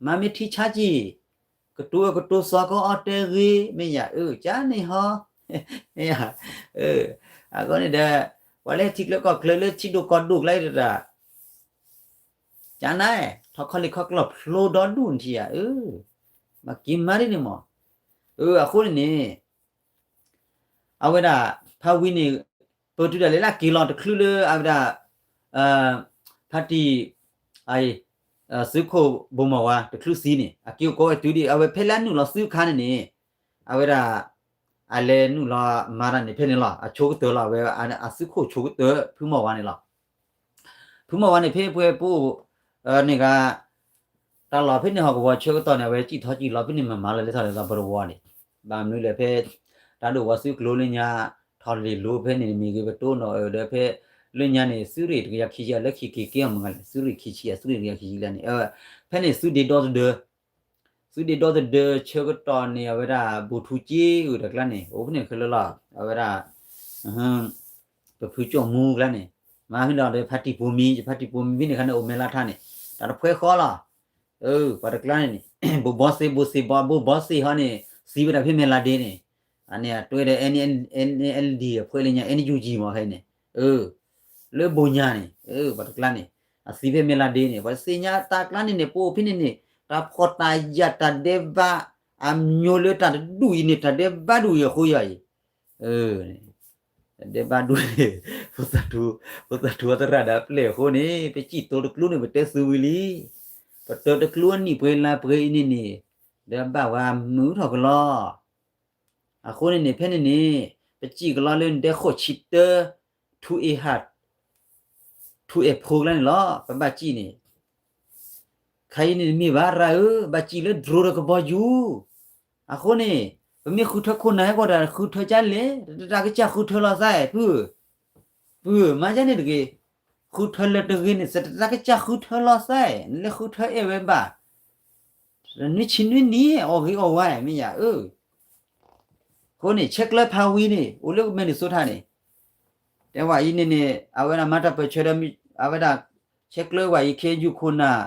မၤမ့ၢ်ထံဆါက့ၤ, ကတိၤအကတိၤစီၤကီအီတဲဂ့ၤ မ့ၢ်ယၤ အၢ ကန့ၣ်ဟီ, မ့ၢ်ယၤ, အၢ, အဃိန့ၣ်ဒီး ပှၤလၢထံချၢကီၢ်ချၢလၢထံဒိၣ်ကီၢ်ဒိၣ်ကျါတၢ် ကန့ၣ် ထီၣ်ခီလ့ၣ်ခီကျီၢ်ဖျိဒီဒူၣ်နထံၣ်ဧါ အၢ, မၤက့ၤမါဒ်န့ၣ်မး, အၢ အဃိန့ၣ်န့ၣ် အဝဲဒၣ် ဖါဝံန့ၣ် ပတုၤဒၣ်လဲာ်လၢအက့ၤလီၤတချုးလၢအဝဲဒၣ် ဖါတံၢ် သုးခိၣ်ဘိၣ်မီၢ်ဝါ တချုးသံန့ၣ် အက့ၤအိၣ်ကိးဝဲတုၤဒံး အဝဲဖဲလၢအနုာ်လီၤသုးအခါန့ၣ်န့ၣ် အဝဲဒၣ် အလဲၤနုာ်လီၤမၤတၢ်န့ၣ် ဖဲန့ၣ်လီၤ အဆိကတၢၢ်လီၤ အဝဲအသုးခိၣ်ဆိကတၢၢ် ဖုမီၢ်ဝါန့ၣ်လီၤ. ဖုမီၢ်ဝါန့ၣ် ဖဲပှဲၤပအိၣ်န့ၣ်ဂၤ တၢ်လီၢ်ဖဲန့ၣ် ဟီၣ်ကဝီၤဆၢကတီၢ်န့ၣ် အဝဲစံၣ်ထီၣ်စံၣ်လီၤဖဲန့ၣ် မၤမၤလီၤလၢထီၣ်လဲၤသီပတဝီန့ၣ် ဘၣ်မနုၤလဲၣ်ဖဲ တၢ်ဒိၣ်ဝီသုးကျိၤလၢညါ ထီၣ်လ့ၣ်လိၤဖဲန့ၣ်မ့ၢ်ဂ့ၤ ပတိၢ်နီၣ်အၢၣ်ဒီးဖဲ လၢညါန့ၣ် သုးရ့ၣ်တကယၤခံဆံအလၢခံက့ၤကဲအီၤမ့ၢ်ဂ့ၤလဲၣ် သုးရ့ၣ်ခံဆံအသုးရ့ၣ်တကယၤခံဆံလၢန့ၣ် ဖဲန့ၣ်သုးဒ့ဒီသဒၢ သုးဒ့ဒီသဒၢဆၢကတီၢ်န့ၣ် အဝဲဒၣ် ဘူးထူကၠ့အုၣ်တၢ်ကျါန့ၣ် အိၣ်ဖဲန့ၣ်ခဲလၢာ်လီၤ အဝဲဒၣ် ပဖုကၠီၣ်မူကျါန့ၣ် မၤဖဲဒီးဖါတံၢ်ပိာ်မံ ဖါတံၢ်ပိာ်မံဖဲန့ၣ်ခါန့ၣ် အိၣ်မဲလၢထါန့ၣ် တၢ်တဖှဲဃီလီၤ ပှၤတကျါန့ၣ်န့ၣ် ဘိၣ်ဘီစ့ ဘိၣ်စ့ဘီဘိၣ်ဘီစ့ဟီန့ၣ် သံဝဲဒၣ်ဖဲမဲၢ်လးဒ့န့ၣ် အန့ၣ်အတွဲဒီး NLD အဖှဲလၢညါ NUG မ့ၢ်ခဲအံၤန့ၣ် လၢဘိၣ်ညါန့ၣ် ပှၤတကျါန့ၣ် အသံဖဲမဲၢ်လးဒ့န့ၣ် ပှၤသ့ၣ်ညါတၢ်ကျါန့ၣ်န့ၣ် ပအိၣ်ဖဲန့ၣ်န့ၣ် တၢ်ဖှီၣ်တၢ်ယာ်တၢ်ဒဲးဘး အမျိုးလၢတၢ်တဒူၣ်အံၤန့ၣ် တၢ်ဒဲးဘးဒူၣ်အံၤအဃိယီၤအံၤ တၢ်ဒဲးဘးဒူၣ်န့ၣ် ဖိသၣ်ထူ ဖိသၣ်ထူအသရၣ်ဒီးအပျဲၢ်အဃိန့ၣ် ပစံၣ်တိၤတကျိန့ၣ် ပတဲသုဝံၤလံ ပတၢၤတကျိအနံၣ်ပှဲၤလါပှဲၤအံၤန့ၣ်န့ၣ် ဒီးဘၣ်ဝဲမုာ်ထီၣ်ကလီ အဃိန့ၣ်န့ၣ် ဖဲန့ၣ်န့ၣ် ပစံၣ်ကလီလၢနဒဲဃိးဆံတၢ ထူအ့ၣ်ဟး ထူအ့ၣ်ဖိကျါန့ၣ်လီၤ ပဘၣ်စံၣ်န့ၣ် ခါအံၤန့ၣ်တမ့ၢ်ဘၣ်ရၤဧၢ, ဘၣ်စံၣ်လၢ drone ဒီးကဘီယူၤ, အဃိန့ၣ် ပမ့ၢ်ဃုထၢခိၣ်နၢ်ဟဲကီးတၢ် ဃုထၢကလဲၣ်, တၢ်ကစၢ်ဃုထၢလီၤသး ပုၢ်, ပုၢ်, မၤဒ်န့ၣ်တဂ့ၤ, ဃုထၢလၢတဂ့ၤန့ၣ် တၢ်ကစၢ်ဃုထၢလီၤသး, နလဲၤဃုထၢအဲၣ်ဝဲဘၣ် နွံဆံနွံနံၣ် အီၣ်ဂ့ၤအီၣ်ဝါ မ့ၢ်ယၤဧၢ, အဃိန့ၣ် ဆဲးကျၢဖးဝံန့ၣ် အိၣ်လၢမဲၢ်နံၣ်စိထါန့ၣ်, တဲဝဲအံၤန့ၣ်န့ၣ် အဝဲဒၣ်မၤတၢ်ပၢၢ်ဆၢဒီး အဝဲဒၣ် ဆဲးကျၢဝဲအံၤ ခဲယူၢ်ခိၣ်နၢ်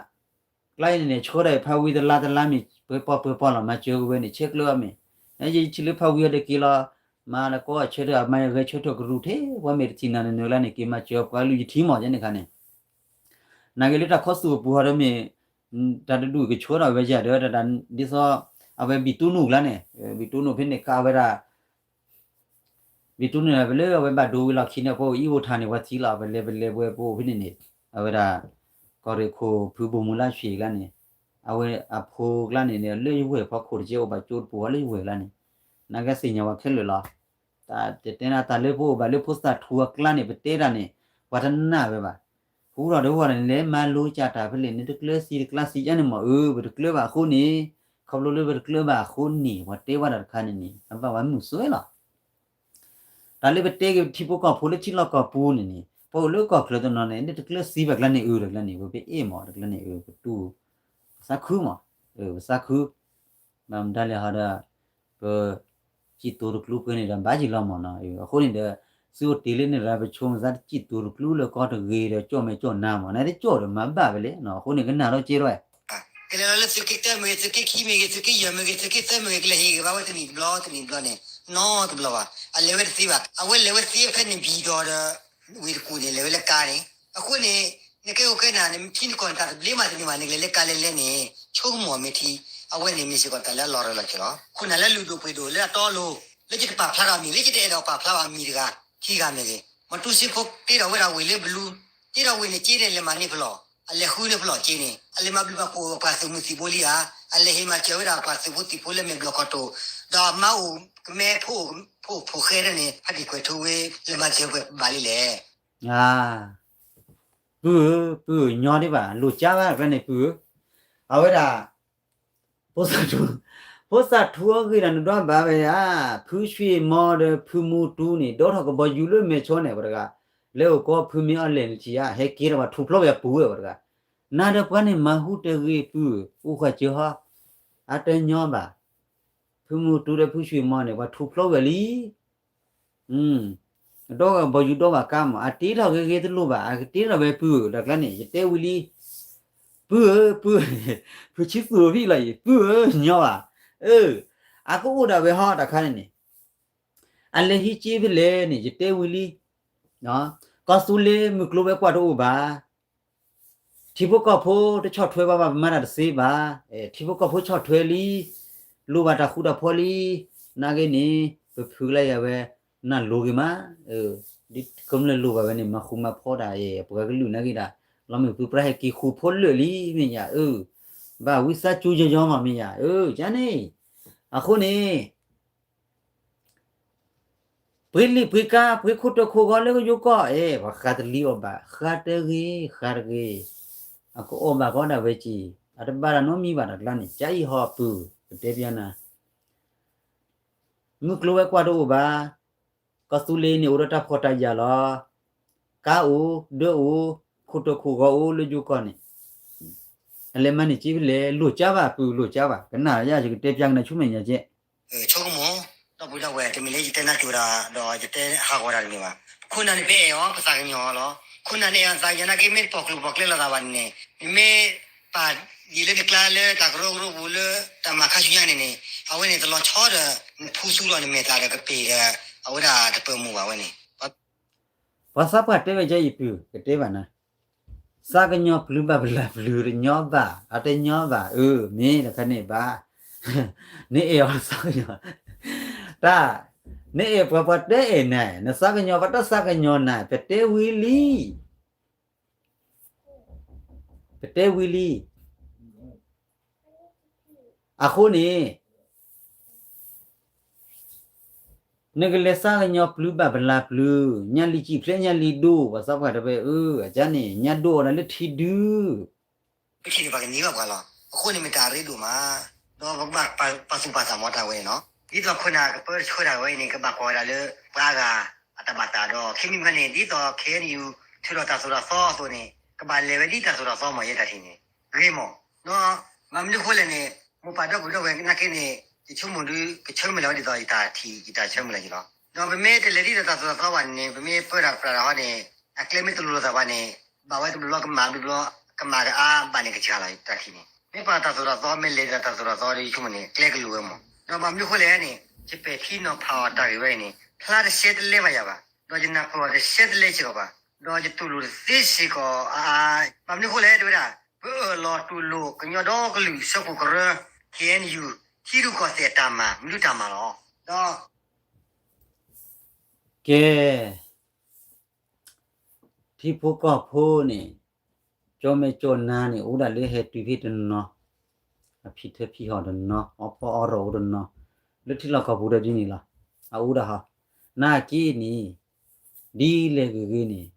ကျါအံၤန့ၣ်န့ၣ် ဆှၢဒၣ်ဖးဝံတလါတလါမ့ၢ် ပှဲၤပီၢ်ပှဲၤပီၢ်လီၤ မၤစၢၤက့ၤဝဲန့ၣ် ဆဲးကျၢအီၤမ့ၢ်, ယထံၣ်လၢဖးဝံအီၤဒီးက့ၤလီၤ, မၤလၢကီၢ်ဆၢထၢၣ် အမၤယဂဲၤဆၢထၢၣ်ကရူၢ်ထဲ ပှၤမ့ၢ်တထံၣ်နၤနၢၤနၢၤလၢန့ၣ် က့ၤမၤစၢၤပှၤကလုာ်ယထံၣ်မး ယဲန့ၣ်ခါန့ၣ် နာ်က့လၢတၢ်ခီသူၣ်အပူၤဟီဒီးမ့ၢ် တၢ်တဒူၣ်ကဆှၢထီၣ်ဝဲယၤဒီး တၢ်ဒ်သိး အဝဲဘံၣ်တူၢ်နူၣ်ကျါန့ၣ် ဘံၣ်တူၢ်နူၣ်ဖဲန့ၣ်ခါဝဲဒၣ် ဘံၣ်တူၢ်နူၣ်န့ၣ် ပလၢအဝဲဘၣ်ဒိဝံၤလီၢ်ခံန့ၣ် ပအိၣ်အံၤအိၣ်ထါန့ၣ် ပှၤထံၣ်လီၤ ပလဲၤပလဲၤပဝဲပအိၣ်ဖဲန့ၣ်န့ၣ် အဝဲဒၣ် ကီၢ်ရ့ၣ်ခိၣ်ဖုဘိၣ်မူလါဆံးကျါန့ၣ် အဝဲအဖိကျါန့ၣ်န့ၣ် လၢယဝဲၢ်ဖီခိၣ်တကဲအိၣ်ဘၣ်ကၠိတပူၤဟီလၢယဝဲၢ်ကျါန့ၣ် နာ်က့သ့ၣ်ညါဝဲခဲလၢာ်လီၤ. တၢ်တဲနၤတၢ်လၢပအိၣ်ဘၣ်လၢဖိသၣ်ထူအကျါန့ၣ် ပတဲတၢ်န့ၣ် ပှၤတနာ်ဝဲဘၣ်. ဟူထီၣ်တဝီန့ၣ် လဲၤမၤလိကၢ်တၢ်ဖဲလဲၣ် နတကျၢၤသံတကျၢၤသံယါန့ၣ်မ့ၢ်အၢ ပတကျၢၤဘၣ်အဃိန့ၣ် ခီဖျိလၢပတကျၢၤဘၣ်အဃိန့ၣ် ပှၤတဲဝဲဒၣ်တခါန့ၣ်န့ၣ် အဘၣ်ဝဲမုာ်စွဲလီၤ. တၢ်လၢပတဲက့ၤပထံဖိကီၢ်ဖိလၢထံလီၢ်ကီၢ်ပူၤန့ၣ်န့ၣ် ပှၤအိၣ်လၢကီၢ်ချၢတနီၤန့ၣ် နတကျၢၤသံဘၣ်ကျါန့ၣ်အၢ တကျါန့ၣ် ပပအဲၣ်မး တကျါန့ၣ်အၢ ပတူၢ် ပသးခုမး ပသးခု ဘၣ်မတၤလဲၣ်ဟီဒီး ပ စံၣ်တိၤတကျိပှဲၤန့ၣ်ဒီး ဘၣ်ယံၤလီၤမးနီၤ. အဃိန့ၣ်ဒီး သုအိၣ်တ့ၢ်လၢန့ၣ်ရၤ ပဆိကမိၣ်သးတစံၣ်တိၤတကျိလၢကီၢ်တဂ့ၤဒီး ကၠီၣ်မဲာ်ကၠီၣ်နါမး နတကၠီၣ်ဒီးမၤဘၣ်ဝဲလဲၣ်နီၤ. အဃိန့ၣ် ကနၣ်ထီၣ်ကဲထီၣ်ဝဲ ကလဲၤလီၤလၢသုးက့တၢမ့ၢ်ဂ့ၤ သုးက့ခံမ့ၢ်ဂ့ၤ သုးက့ယဲၢ်မ့ၢ်ဂ့ၤ သုးက့သၢမ့ၢ်ဂ့ၤ ကလဲၤဟ့ၣ်ဂ့ၤဘၣ်ဝဲတနံၣ်တဘျီ တနံၣ်တဘျီန့ၣ် နီတဘျီဘၣ်. အလဲၤဝဲတသ့ဘၣ်. အဝဲလဲၤဝဲသ့ဖဲန့ၣ်ဘံၣ်ဒီး ဝ့ၢ်တကူၣ်န့ၣ် လဲၤဝဲလၢကါန့ၣ်. အဃိန့ၣ် နကဲအိၣ်ကဲနၤန့ၣ် ထံနကီၢ်န့ၣ် တၢ်တဘျ့မးတန့ၢ်ဘၣ် နကလဲၤလၢကါလဲၤလဲၣ်န့ၣ် ဆိကမိၣ်အီၤမ့ၢ်ထံ အဝဲန့ၣ်မ့ၢ်စ့ၢ်ကီးတၢ်လၢအလီၤရၢၢ်လီၤစၢၤလီၤ. ခိၣ်နၢ်လၢလုၢ်ဒိၣ်ပှ့ၤဒိၣ်လၢအတီအလိၤ လၢယတပာ်ဖျါထီၣ်အမံၤ လၢယတအဲၣ်ဒိးပာ်ဖျါဘၣ်အမံၤတဂၤ ခံဂၤမ့ၢ်ဂ့ၤ, မီၤတူစ့ဖိတ့ထီၣ်ဝဲဒၣ်ဝ့ၢ်လၢဘလူး, တ့ထီၣ်ဝ့ၢ်န့ၣ် က့န့ၣ်လဲၤမၤန့ၢ်ဖဲလဲၣ်, အလဲၤဃုန့ၢ်ဖဲလဲၣ်က့န့ၣ် အလဲၤမၤဘျုးမၤဖှိၣ်ပှၤသုးမုၢ်သံၣ်ဘိလံဧါ, အလဲၤဟ့ၣ်မၤစၢၤဝဲဒၣ်ပှၤသုးဖိသံၣ်ဖိလၢမဲာ်ဘျီၣ်ခီၣ်တိၣ်, ဒီးအမါအိၣ်ကမဲဖိအိၣ်ဖိဃဲဒၣ်န့ၣ် ဖါတံၢ်ကွဲးထူဝ့ လဲၤမၤစၢၤပှဲၤဘၣ်လံလဲၣ်. ပုၢ်ဧၢ, ပုၢ်ဧၢ, ညီဒံးဘၣ် လိာ်ကၠါဘၣ်တကျါန့ၣ် ပုၢ်ဧၢ, အဝဲဒၣ် ဖိသၣ်ထူ, ဖိသၣ်ထူအဂ့ၢ်ဒီးနဒွးဘၣ်ဝဲဧါ, ဖုဆွံၣ်မီဒီးဖုမူတူန့ၣ် ဒိးထီၣ်ကဘီယူၤလၢမဲာ်ဆိန့ၣ် ပှၤတဂၤ, လဲၤအိၣ်ကီၢ်ဖုမ့ၢ်အီၣ်လဲၣ်နထံၣ်ဧါ, ဟဲက့ၤဒီးပှၤထူဖျိးဝဲအပူၤဝဲပှၤတဂၤ, နၤဒီးပှၤန့ၣ်မၤဟူတဂ့ၤပုၢ်, အိၣ်ဃာ်စၢၤဟီ, အတညီဘၣ်, ဖ ဖုမူတူဒီးဖုဆွံမီန့ၣ် ပှၤထူဖျိဝဲလံ. ဒီးဘီယူၤဒီးဘၣ်ကါမး အတ့ထီၣ်ဂ့ၤဂ့ၤတလိၣ်ဘၣ် အကတ့ထီၣ်ဝဲပုၢ်ဧၢ တၢ်ကျါန့ၣ် ယတဲဝံၤလံ, ပုၢ်ဧၢ, ပုၢ်, ဖုဆံသူၣ်ဖံလီၤအံၤ ပုၢ်ဧၢ, ညီဘၣ်, အကအိၣ်ဒၣ်ဝဲဟီတၢ်ခါန့ၣ်န့ၣ်, အလဲၤဟံးက့ဖဲလဲၣ်န့ၣ် ယတဲဝံၤလံ, ကီၢ်သူလ့ၤမုၢ်ကျိၤဝဲၤကွာ်တအိၣ်ဘၣ် ထံဖိကီၢ်ဖိတဆီၣ်ထွဲဘၣ်ဘၣ် ပမၤတၢ်တသ့ဘၣ်, ထံဖိကီၢ်ဖိဆီၣ်ထွဲလံ, လိၣ်ဘၣ်တၢ်ဃူတၢ်ဖိးလံ, နာ်က့န့ၣ် ပဖုကလါယၤဝဲ, နလိၤဂ့ၤမး, ဒ်ကမျၢၢ်လိၣ်ဘၣ်ဝဲန့ၣ် မၤဃူမၤဖိးတၢ်အံၤ ပှၤကလုာ်နာ်က့ဒၣ်, လီၤမုၢ်သုပြၢ်ဟဲက့ၤဃူဖိးလၢာ်လံမ့ၢ်ယၤ, ဘၣ်ဝံသးစူၤယီၤယီၤမးမ့ၢ်ယၤ, ကန့ၣ်, အဃိန့ၣ် ပှ့ၤလံာ်ပှ့ၤကါ ပှ့ၤခိၣ်တၢၢ်ခိၣ်ဂီၤလၢကယိကီၢ်, အဲ ပှၤဃးတလံၤအီၣ်ဘၣ် ဃးတဂ့ၤ ဃးတဂ့ၤ, အကအီၣ်ဘၣ်ကီဒၣ်ဝဲက့ၤ, အတဘၣ်တၢ်နီတမံၤဘၣ်တၢ်ကျါန့ၣ် ကၠါအံၤဟီၣ်ပုၢ် ကတဲပျါနၤ, မုၢ်ကျိၤဝဲၤကွာ်တအိၣ်ဘၣ်, ကီၢ်သူလ့ၤန့ၣ်အိၣ်ဒီးတၢ်ဖှီၣ်တၢ်ယာ်လီၤ, ကါအိၣ်, ဒၢအိၣ်, ခိၣ်တၢၢ်ခိၣ်ဂီၤအိၣ်လၢယိကီၢ်န့ၣ်, အလဲၤမၤန့ၢ်က့ဖဲလဲၣ် လိၣ်ကၠါဘၣ် ပုၢ်လိၣ်ကၠါဘၣ် ကနၣ်ယၤယကတဲပျါကနၤဆူမဲာ်ညါကဲ ဆိကမိၣ်, ဒီပုၢ်ဒီဝဲၢ် တမ့ၢ်လၢယတဲနၢ်က့ၤဝဲဒၣ် ဒီးယတဲဟးဂီၤတၢ်တမ့ၢ်ဘၣ်. ခိၣ်နၢ်န့ၣ် ပအဲၣ်အီၤ ပသးကညီၤအီၤလီၤ. ခိၣ်နၢ်န့ၣ် အဲၣ်အီၤသးကညီၤနာ်က့ မ့ၢ်တပိာ်ကျိၤပိာ်ကျဲလိာ်သးဘၣ်န့ၣ်န့ၣ် နမ့ၢ်ပာ်ဒ်လၢနကျါလၢတၢ်ကရၢကရိပူၤလၢ တၢ်မၤခါဆူညါန့ၣ်န့ၣ် အဝဲန့ၣ်တလီၤဆီဒီး နဖူသူဒီးနမဲာ်သးဒီးကပ့ၤဒီး အဝဲဒၣ်တပၢၤမုၢ်ဘၣ်ဝဲန့ၣ် ပှၤသးပှၢ်တဲဝဲကဲအံၤပုၢ် ကတဲဘၣ်နၤ, သးကညီၤပျုၤဘၣ်ပလၢ်ပျုၤတညီဘၣ် အတညီဘၣ် အၢ မ့ၢ်တခါန့ၣ်ဘၣ်, နအဲၣ်အီၤသးကညီၤ, တၢ်, နအဲၣ်ပှၤပှၤတဲအဲၣ်နၤ နသးကညီၤပှၤတသးကညီၤနၤ ပတဲဝံၤလံ ပတဲဝံၤလံ, အဃိန့ၣ် နကလဲၤသးကညီၤပျုၤဘၣ်ပလၢ်ပျုၤ ညၣ်လံၤကံၣ်ဖျဲးညၣ်လံၤဒိၣ် ပှၤသးပှၢ်တဲဝဲ အၢ အကန့ၣ် ညၣ်ဒိၣ်အီၤဒၣ်လၢထံဒု လၢထံန့ၣ်ပှၤကန့ၢ်ဘၣ်ပှၤလီၤ. အဃိန့ၣ်မ့ၢ်တၢ်အရ့ဒိၣ်မး, ဒီးပကဘၣ်ပာ်သူၣ်ပာ်သးမၤတၢ်ဝဲန့ၣ်လီၤ. ဒ်သိးခိၣ်နၢ်ကပၢဆှၢတၢ်ဝဲအံၤန့ၣ် ကဘၣ်ကွၢ်ဝဲဒၣ်လၢ ပှၤအါဂၤအတၢ်ဘၣ်သးဒီး ခံမံၤမံၤန့ၣ် ဒ်သိး KNU ထုးထီၣ်တၢ်သိၣ်တၢ်သီအသိးန့ၣ် ကဘၣ်လဲၤဝဲဒ်တၢ်သိၣ်တၢ်သီမး ယဲတၢ်ထံၣ်န့ၣ် ဂ့ၤမး, ဒီး ဘၣ်မနုၤဃိလဲၣ်န့ၣ် မိၢ်ပၢ်ဒီပုၢ်ဒီဝဲၢ်နာ်က့န့ၣ် ယဆိကမိၣ်ဒုး ကဆၢမုၢ်လၢ်ဝဲဒ်သိးယတၢ်ထံၣ် ယတၢ်ဆၢမုၢ်လၢ်ယံၤလီၤ. ဒီးပမ့ၢ်တလဲၤဒ်သိးတၢ်သိၣ်တၢ်သီဘၣ်န့ၣ် ပမ့ၢ်ပၢတၢ်ပြးတၢ်ဟီန့ၣ် အကျဲမ့ၢ်တလိၤလိာ်သးဘၣ်န့ၣ် ဘၣ်ဝဲတဘျီဘျီကမၣ်ဘျီဘျီ ကမၣ်ကအါဘၣ်န့ၣ်ကစှၤလီၤ ယတၢ်ထံၣ်န့ၣ် မ့ၢ်ပှၤတၢ်သိၣ်တၢ်သီ မ့ၢ်လဲၤဒ်သိးတၢ်သိၣ်တၢ်သီဒီး ယဆိကမိၣ်န့ၣ် ကျဲကလိၤဝဲမး, ဒီးဘၣ်မနုၤဃိလဲၣ်န့ၣ် ယပဲာ်ထံနီၤဖးအီၤတၢ်ဂ့ၢ်ဝဲအံၤန့ၣ် ဖျါတရှဲတလဲဘၣ်ယၤဘၣ်, ဒီးယနၢ်ပၢၢ်အီၤတရှဲတလဲစ့ၢ်ကီးဘၣ်, ဒီးယတူၢ်လိာ်တသ့စ့ၢ်ကီးအါအါ, ဘၣ်မနုၤဃိလဲၣ်တဲဝဲဒၣ် ပအၢၣ်လီၤတူၢ်လိာ်ကညီဒီကလုာ်စၢဖှိၣ်ကရၢ KNU ထံရူၢ်ကီၢ်သဲးတၢ်မၤ မနုၤတၢ်မၤလီၤ. ဒီး ကဲ ထံဖိကီၢ်ဖိန့ၣ် ကၠီမဲာ်ကၠီနါန့ၣ် အိၣ်ဒၣ်လၢဟဲတုၤဖဲတနီၤ, အဖံထၢဖံဟီၣ်တနီၤ, အီဖီအီရိၣ်အိၣ်တနီၤ, လၢထံလီၢ်ကီၢ်ပူၤဒီးဒ်န့ၣ်လီၤ. အအိၣ်ဒၣ်ဟီ, နာ်က့န့ၣ် ဒ်လဲၣ်ဂ့ၤဂ့ၤန့ၣ်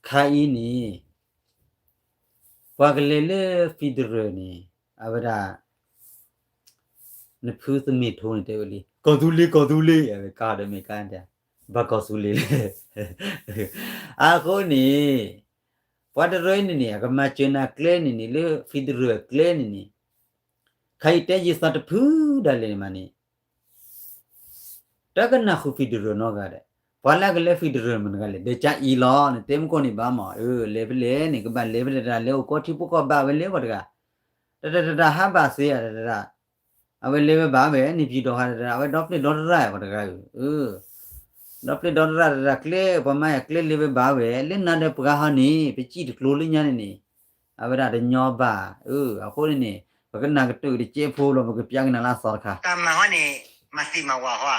ခါအံၤန့ၣ် ပှၤကလဲၤလၢ federal န့ၣ် အဝဲဒၣ် နဖုသမ့ၢ်ထိန့ၣ်တဲဝဲလံ ကီၢ်သူလ့ၤ ကီၢ်သူလ့ၤ အဝဲကါဒီးမ့ၢ်ကါဒၣ် ဘၣ်ကီၢ်သူလ့ၤလဲၣ်. အဃိန့ၣ် ပှၤတရၢန့ၣ်န့ၣ် အကမၤစၢၤနၤကျဲန့ၣ်န့ၣ် လၢ federal အကျဲန့ၣ်န့ၣ် ခါအံၤတဲယသးတဖုဒၣ်လဲာ်န့ၣ်မးန့ၣ် တကနၣ်ဃုာ် federal နီတဂၤဒီး ပှၤလၢအကလဲၤ federal မတဂၤလဲၣ် ဒီးကၠါအံၤလီၤ နတဲမုၢ်ကီၢ်န့ၣ်ဘၣ်မး အၢ လဲၤဖဲလဲၣ်န့ၣ် ကဘၣ်လဲၤဖဲလဲၣ်တၢ်လဲၤအိၣ်ကီၢ်ထံဖိကီၢ်ဘၣ်ဝဲလဲၤဝဲတဂၤ တတတတဟးဘၣ်သ့ဧါတတ အဝဲလဲၤဝဲဘၣ်ဝဲ န့ၣ်ဖံးဒီးဃါတတ အဝဲဒီပျ့ၢ်ဒီတရၣ်ပှၤတဂၤဧၢ ဒီပျ့ၢ်ဒီတရၣ်တတကျဲ ပှၤမၤအကျဲလဲၤဝဲဘၣ်ဝဲ လၢနၤဒီးပှၤဟီန့ၣ် ပစံၣ်တကျိၤလၢညါန့ၣ်န့ၣ် အဝဲဒၣ်တညီဘၣ် အဃိန့ၣ်န့ၣ် ပကနၣ်ကတၢၢ်တကဲဖိလီၤ ပကပျၢ်ကနၣ်လၢအသီတခါ တၢ်မၤဟီန့ၣ် မၤသ့မၤဝၤဟီ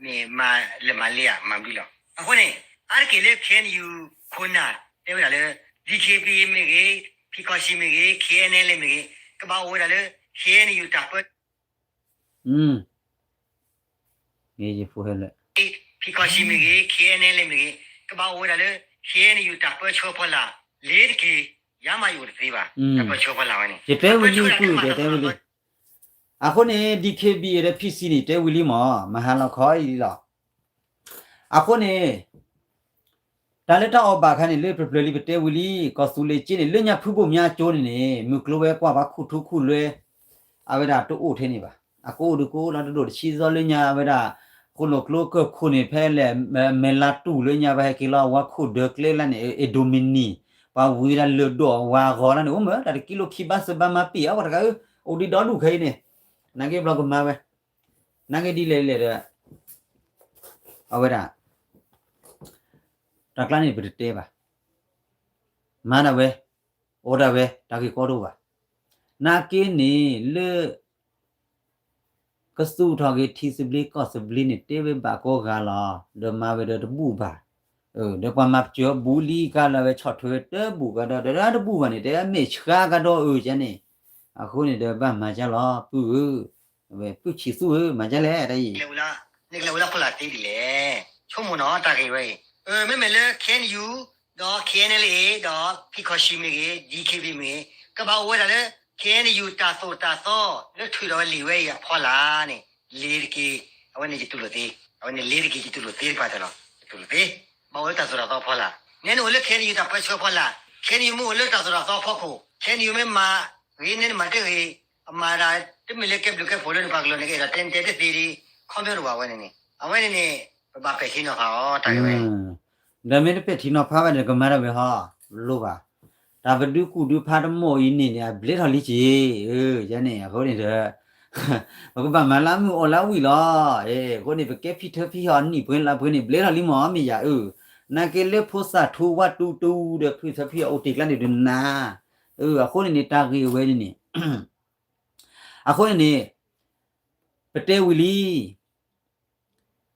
မ့ၢ်မၤလၢမၤလ့ဧါ မၤဘျုးလီၤ အဃိန့ၣ် အါတက့ၢ်လၢ KNU ခိၣ်နၢ် တဲဝဲဒၣ်လၢ DKBA မ့ၢ်ဂ့ၤ ဖံခီၣ်ဆံမ့ၢ်ဂ့ၤ KNLA မ့ၢ်ဂ့ၤ ကဘၣ်အိၣ်ဝဲဒၣ်လၢ KNU တၢ်ပၢ ဖံခီၣ်ဆံမ့ၢ်ဂ့ၤ KNLA မ့ၢ်ဂ့ၤ ကဘၣ်အိၣ်ဝဲဒၣ်လၢ KNU တၢ်ပၢဆှၢဖီလာ် လ့ၤတက့ၢ် ယၤမးယအိၣ်တသ့ဘၣ် တၢ်ပၢဆှၢဖီလာ်ဝဲန့ၣ် ယတဲဝံၤလံ ပုၢ်တဲတဲဝံၤလံ အဃိန့ၣ် DKBA ဒီး ဖံဆံန့ၣ် တဲဝံၤလံမး မဟါလီၤခီအံၤလီၤ အဃိန့ၣ် တၢ်လၢတၢ်အီၣ်ဘၣ်ခါန့ၣ် လၢပျၢၤပျၢၤလံပတဲဝံၤလံ ကီၢ်သူလ့ၤက့န့ၣ် လၢညါဖုဘိၣ်မၠါကၠိန့ၣ်န့ၣ် မုၢ်ကျိၤဝဲၤကွာ်ပှၤခူၣ်ထူခူၣ်လွဲ အဝဲဒၣ်တအိၣ်ထဲန့ၣ်ဘၣ် အကအိၣ်ဒုးကအိၣ်လီၤတဒိၣ်တဆံသီလၢညါ အဝဲဒၣ် ဃိၣ်လိာ်ကျိကၢၢ်ခိၣ်န့ၣ် ဖဲလဲၣ် မဲၢ်လါတူၢ်လၢညါ ပှၤဟဲက့ၤလီၤအဝါခိၣ်ဒၢကျဲလၢန့ၣ် အ့ဒိမံနံၣ် ပှၤဝံၤဒၣ်လၢၢ်ဒိၣ်အဝါဂီၤလၢန့ၣ် အိၣ်မ့ၢ်တၢ်တကံလိခံဘၣ်စၢၤဘၣ်မၤပံာ်အီၤ ပှၤတဂၤဧၢ, အိၣ်ဒံးဒီဒူၣ်ခဲအံၤန့ၣ် နာ်က့ဘျီကမၤဝဲ နာ်က့ဒ်လဲၣ်လဲၣ်ဒီး အဝဲဒၣ် တၢ်ကျါန့ၣ်ပတတဲဘၣ်, မၤဒၣ်ဝဲ, အိၣ်ဒၣ်ဝဲ တၢ်ဂ့ၢ်ကီတအိၣ်ဘၣ်. နာ်က့န့ၣ် လၢ ကသူၣ်ထီၣ်က့ၤထံသဘျ့ကီၢ်သဘျ့န့ၣ် တဲဝဲဘၣ်ကိးဂၤလီၤ, ဒီးမၤဝဲဒီးတဘူၣ်ဘၣ်. ဒီးပှၤမၤပစၢၤဘူၣ်လံကါလၢဝဲဆီၣ်ထွဲဝဲတဘူၣ်ဘၣ်ဒီး ဒီးတဘူၣ်ဘၣ်န့ၣ် တဲမ့ၢ်ဆှါကဒီးအၢကန့ၣ်, အဃိန့ၣ်ဒီးဘၣ်မၤကၢလီၤ ပုၢ်ဧၢ, ပုၢ်ဆံးသူဧၢ မၤကၢလဲၣ်တၢ်အံၤ နကလဲၤဝဲလၢဖီလာ်သ့ဒ်လဲၣ်, ဆိကမိၣ်နီၤ တၢ်ဂ့ၢ်ဝဲအံၤ, မ့မ့ၢ်လၢ K N U ဒီး K N L A ဒီး ဖံခီၣ်ၡံမ့ၢ်ဂ့ၤ D K B မ့ၢ်ဂ့ၤ ကဘၣ်အိၣ်ဝဲဒၣ်လၢ K N U တၢ်သိၣ်တၢ်သီ လၢထုးထီၣ်ဝဲလံာ်ဝဲအံၤအဖီလာ်န့ၣ် လ့ၤတက့ၢ်, အဝဲန့ၣ်ယတူၢ်လိာ်သ့, အဝဲန့ၣ်လ့ၤတက့ၢ် ယတူၢ်လိာ်သ့တပှၤတၢၢ်လီၤ, ယတူၢ်လိာ်သ့, ဘၣ်အိၣ်လၢတၢ်သိၣ်တၢ်သီဖီလာ်, နဲနအိၣ်လၢ K N U တၢ်ပၢဆှၢဖီလာ်, K N U မ့ၢ်အိၣ်လၢတၢ်သိၣ်တၢ်သီဖီခိၣ်, K N U မ့ၢ်မၤဂ့ၤ နဲနမၤတဂ့ၤ, အမၤဒၣ်တမ့ၢ်လၢကဲဘျုးကဲဖှိၣ်လၢနပှၤကလုာ်န့ၣ် ကအဲၣ်ဒိးတဲနတဲတသ့ဒံး, ခီပညီတအိၣ်ဘၣ်ဝဲန့ၣ်န့ၣ်, အဝဲန့ၣ်န့ၣ် ပဘၣ်ပဲာ်ထံနီၤဖးအီၤ တၢ်ဂ့ၢ်ဝဲအံၤ, ဒီးမ့ၢ်တပဲာ်ထံနီၤဖးဘၣ်န့ၣ် ကမၤတၢ်ဝဲဟီ, လိၣ်ဘၣ်, တၢ်ပဒုးကူၣ်ဒုးဖးတမိၢ်အံၤန့ၣ်န့ၣ် အဘျဲထီၣ်လံက့ၤ, ယဲန့ၣ် အဃိန့ၣ်ဒီး ပကဘၣ်မၤလၢမုၢ်အီၣ်လၢဝံၣ်လီၤ, အဃိန့ၣ် ပကဲဖံထၢဖံဟီၣ်နံၣ်ပှဲၤလါပှဲၤန့ၣ် ဘျဲထီၣ်လံမ့ၢ်မ့ၢ်ယၤအၢ, နာ်က့လၢဖိသၣ်ထူဝၣ်တူတူဒီး ဖုသၣ်ဖံဟီၣ်အိၣ်တ့ၢ်ကျါန့ၣ်ဒုးနၤ, အဃိန့ၣ်န့ၣ် တၢ်ဂ့ၢ်ဝဲန့ၣ်န့ၣ် အဃိန့ၣ်န့ၣ် ပတဲဝံၤလံ,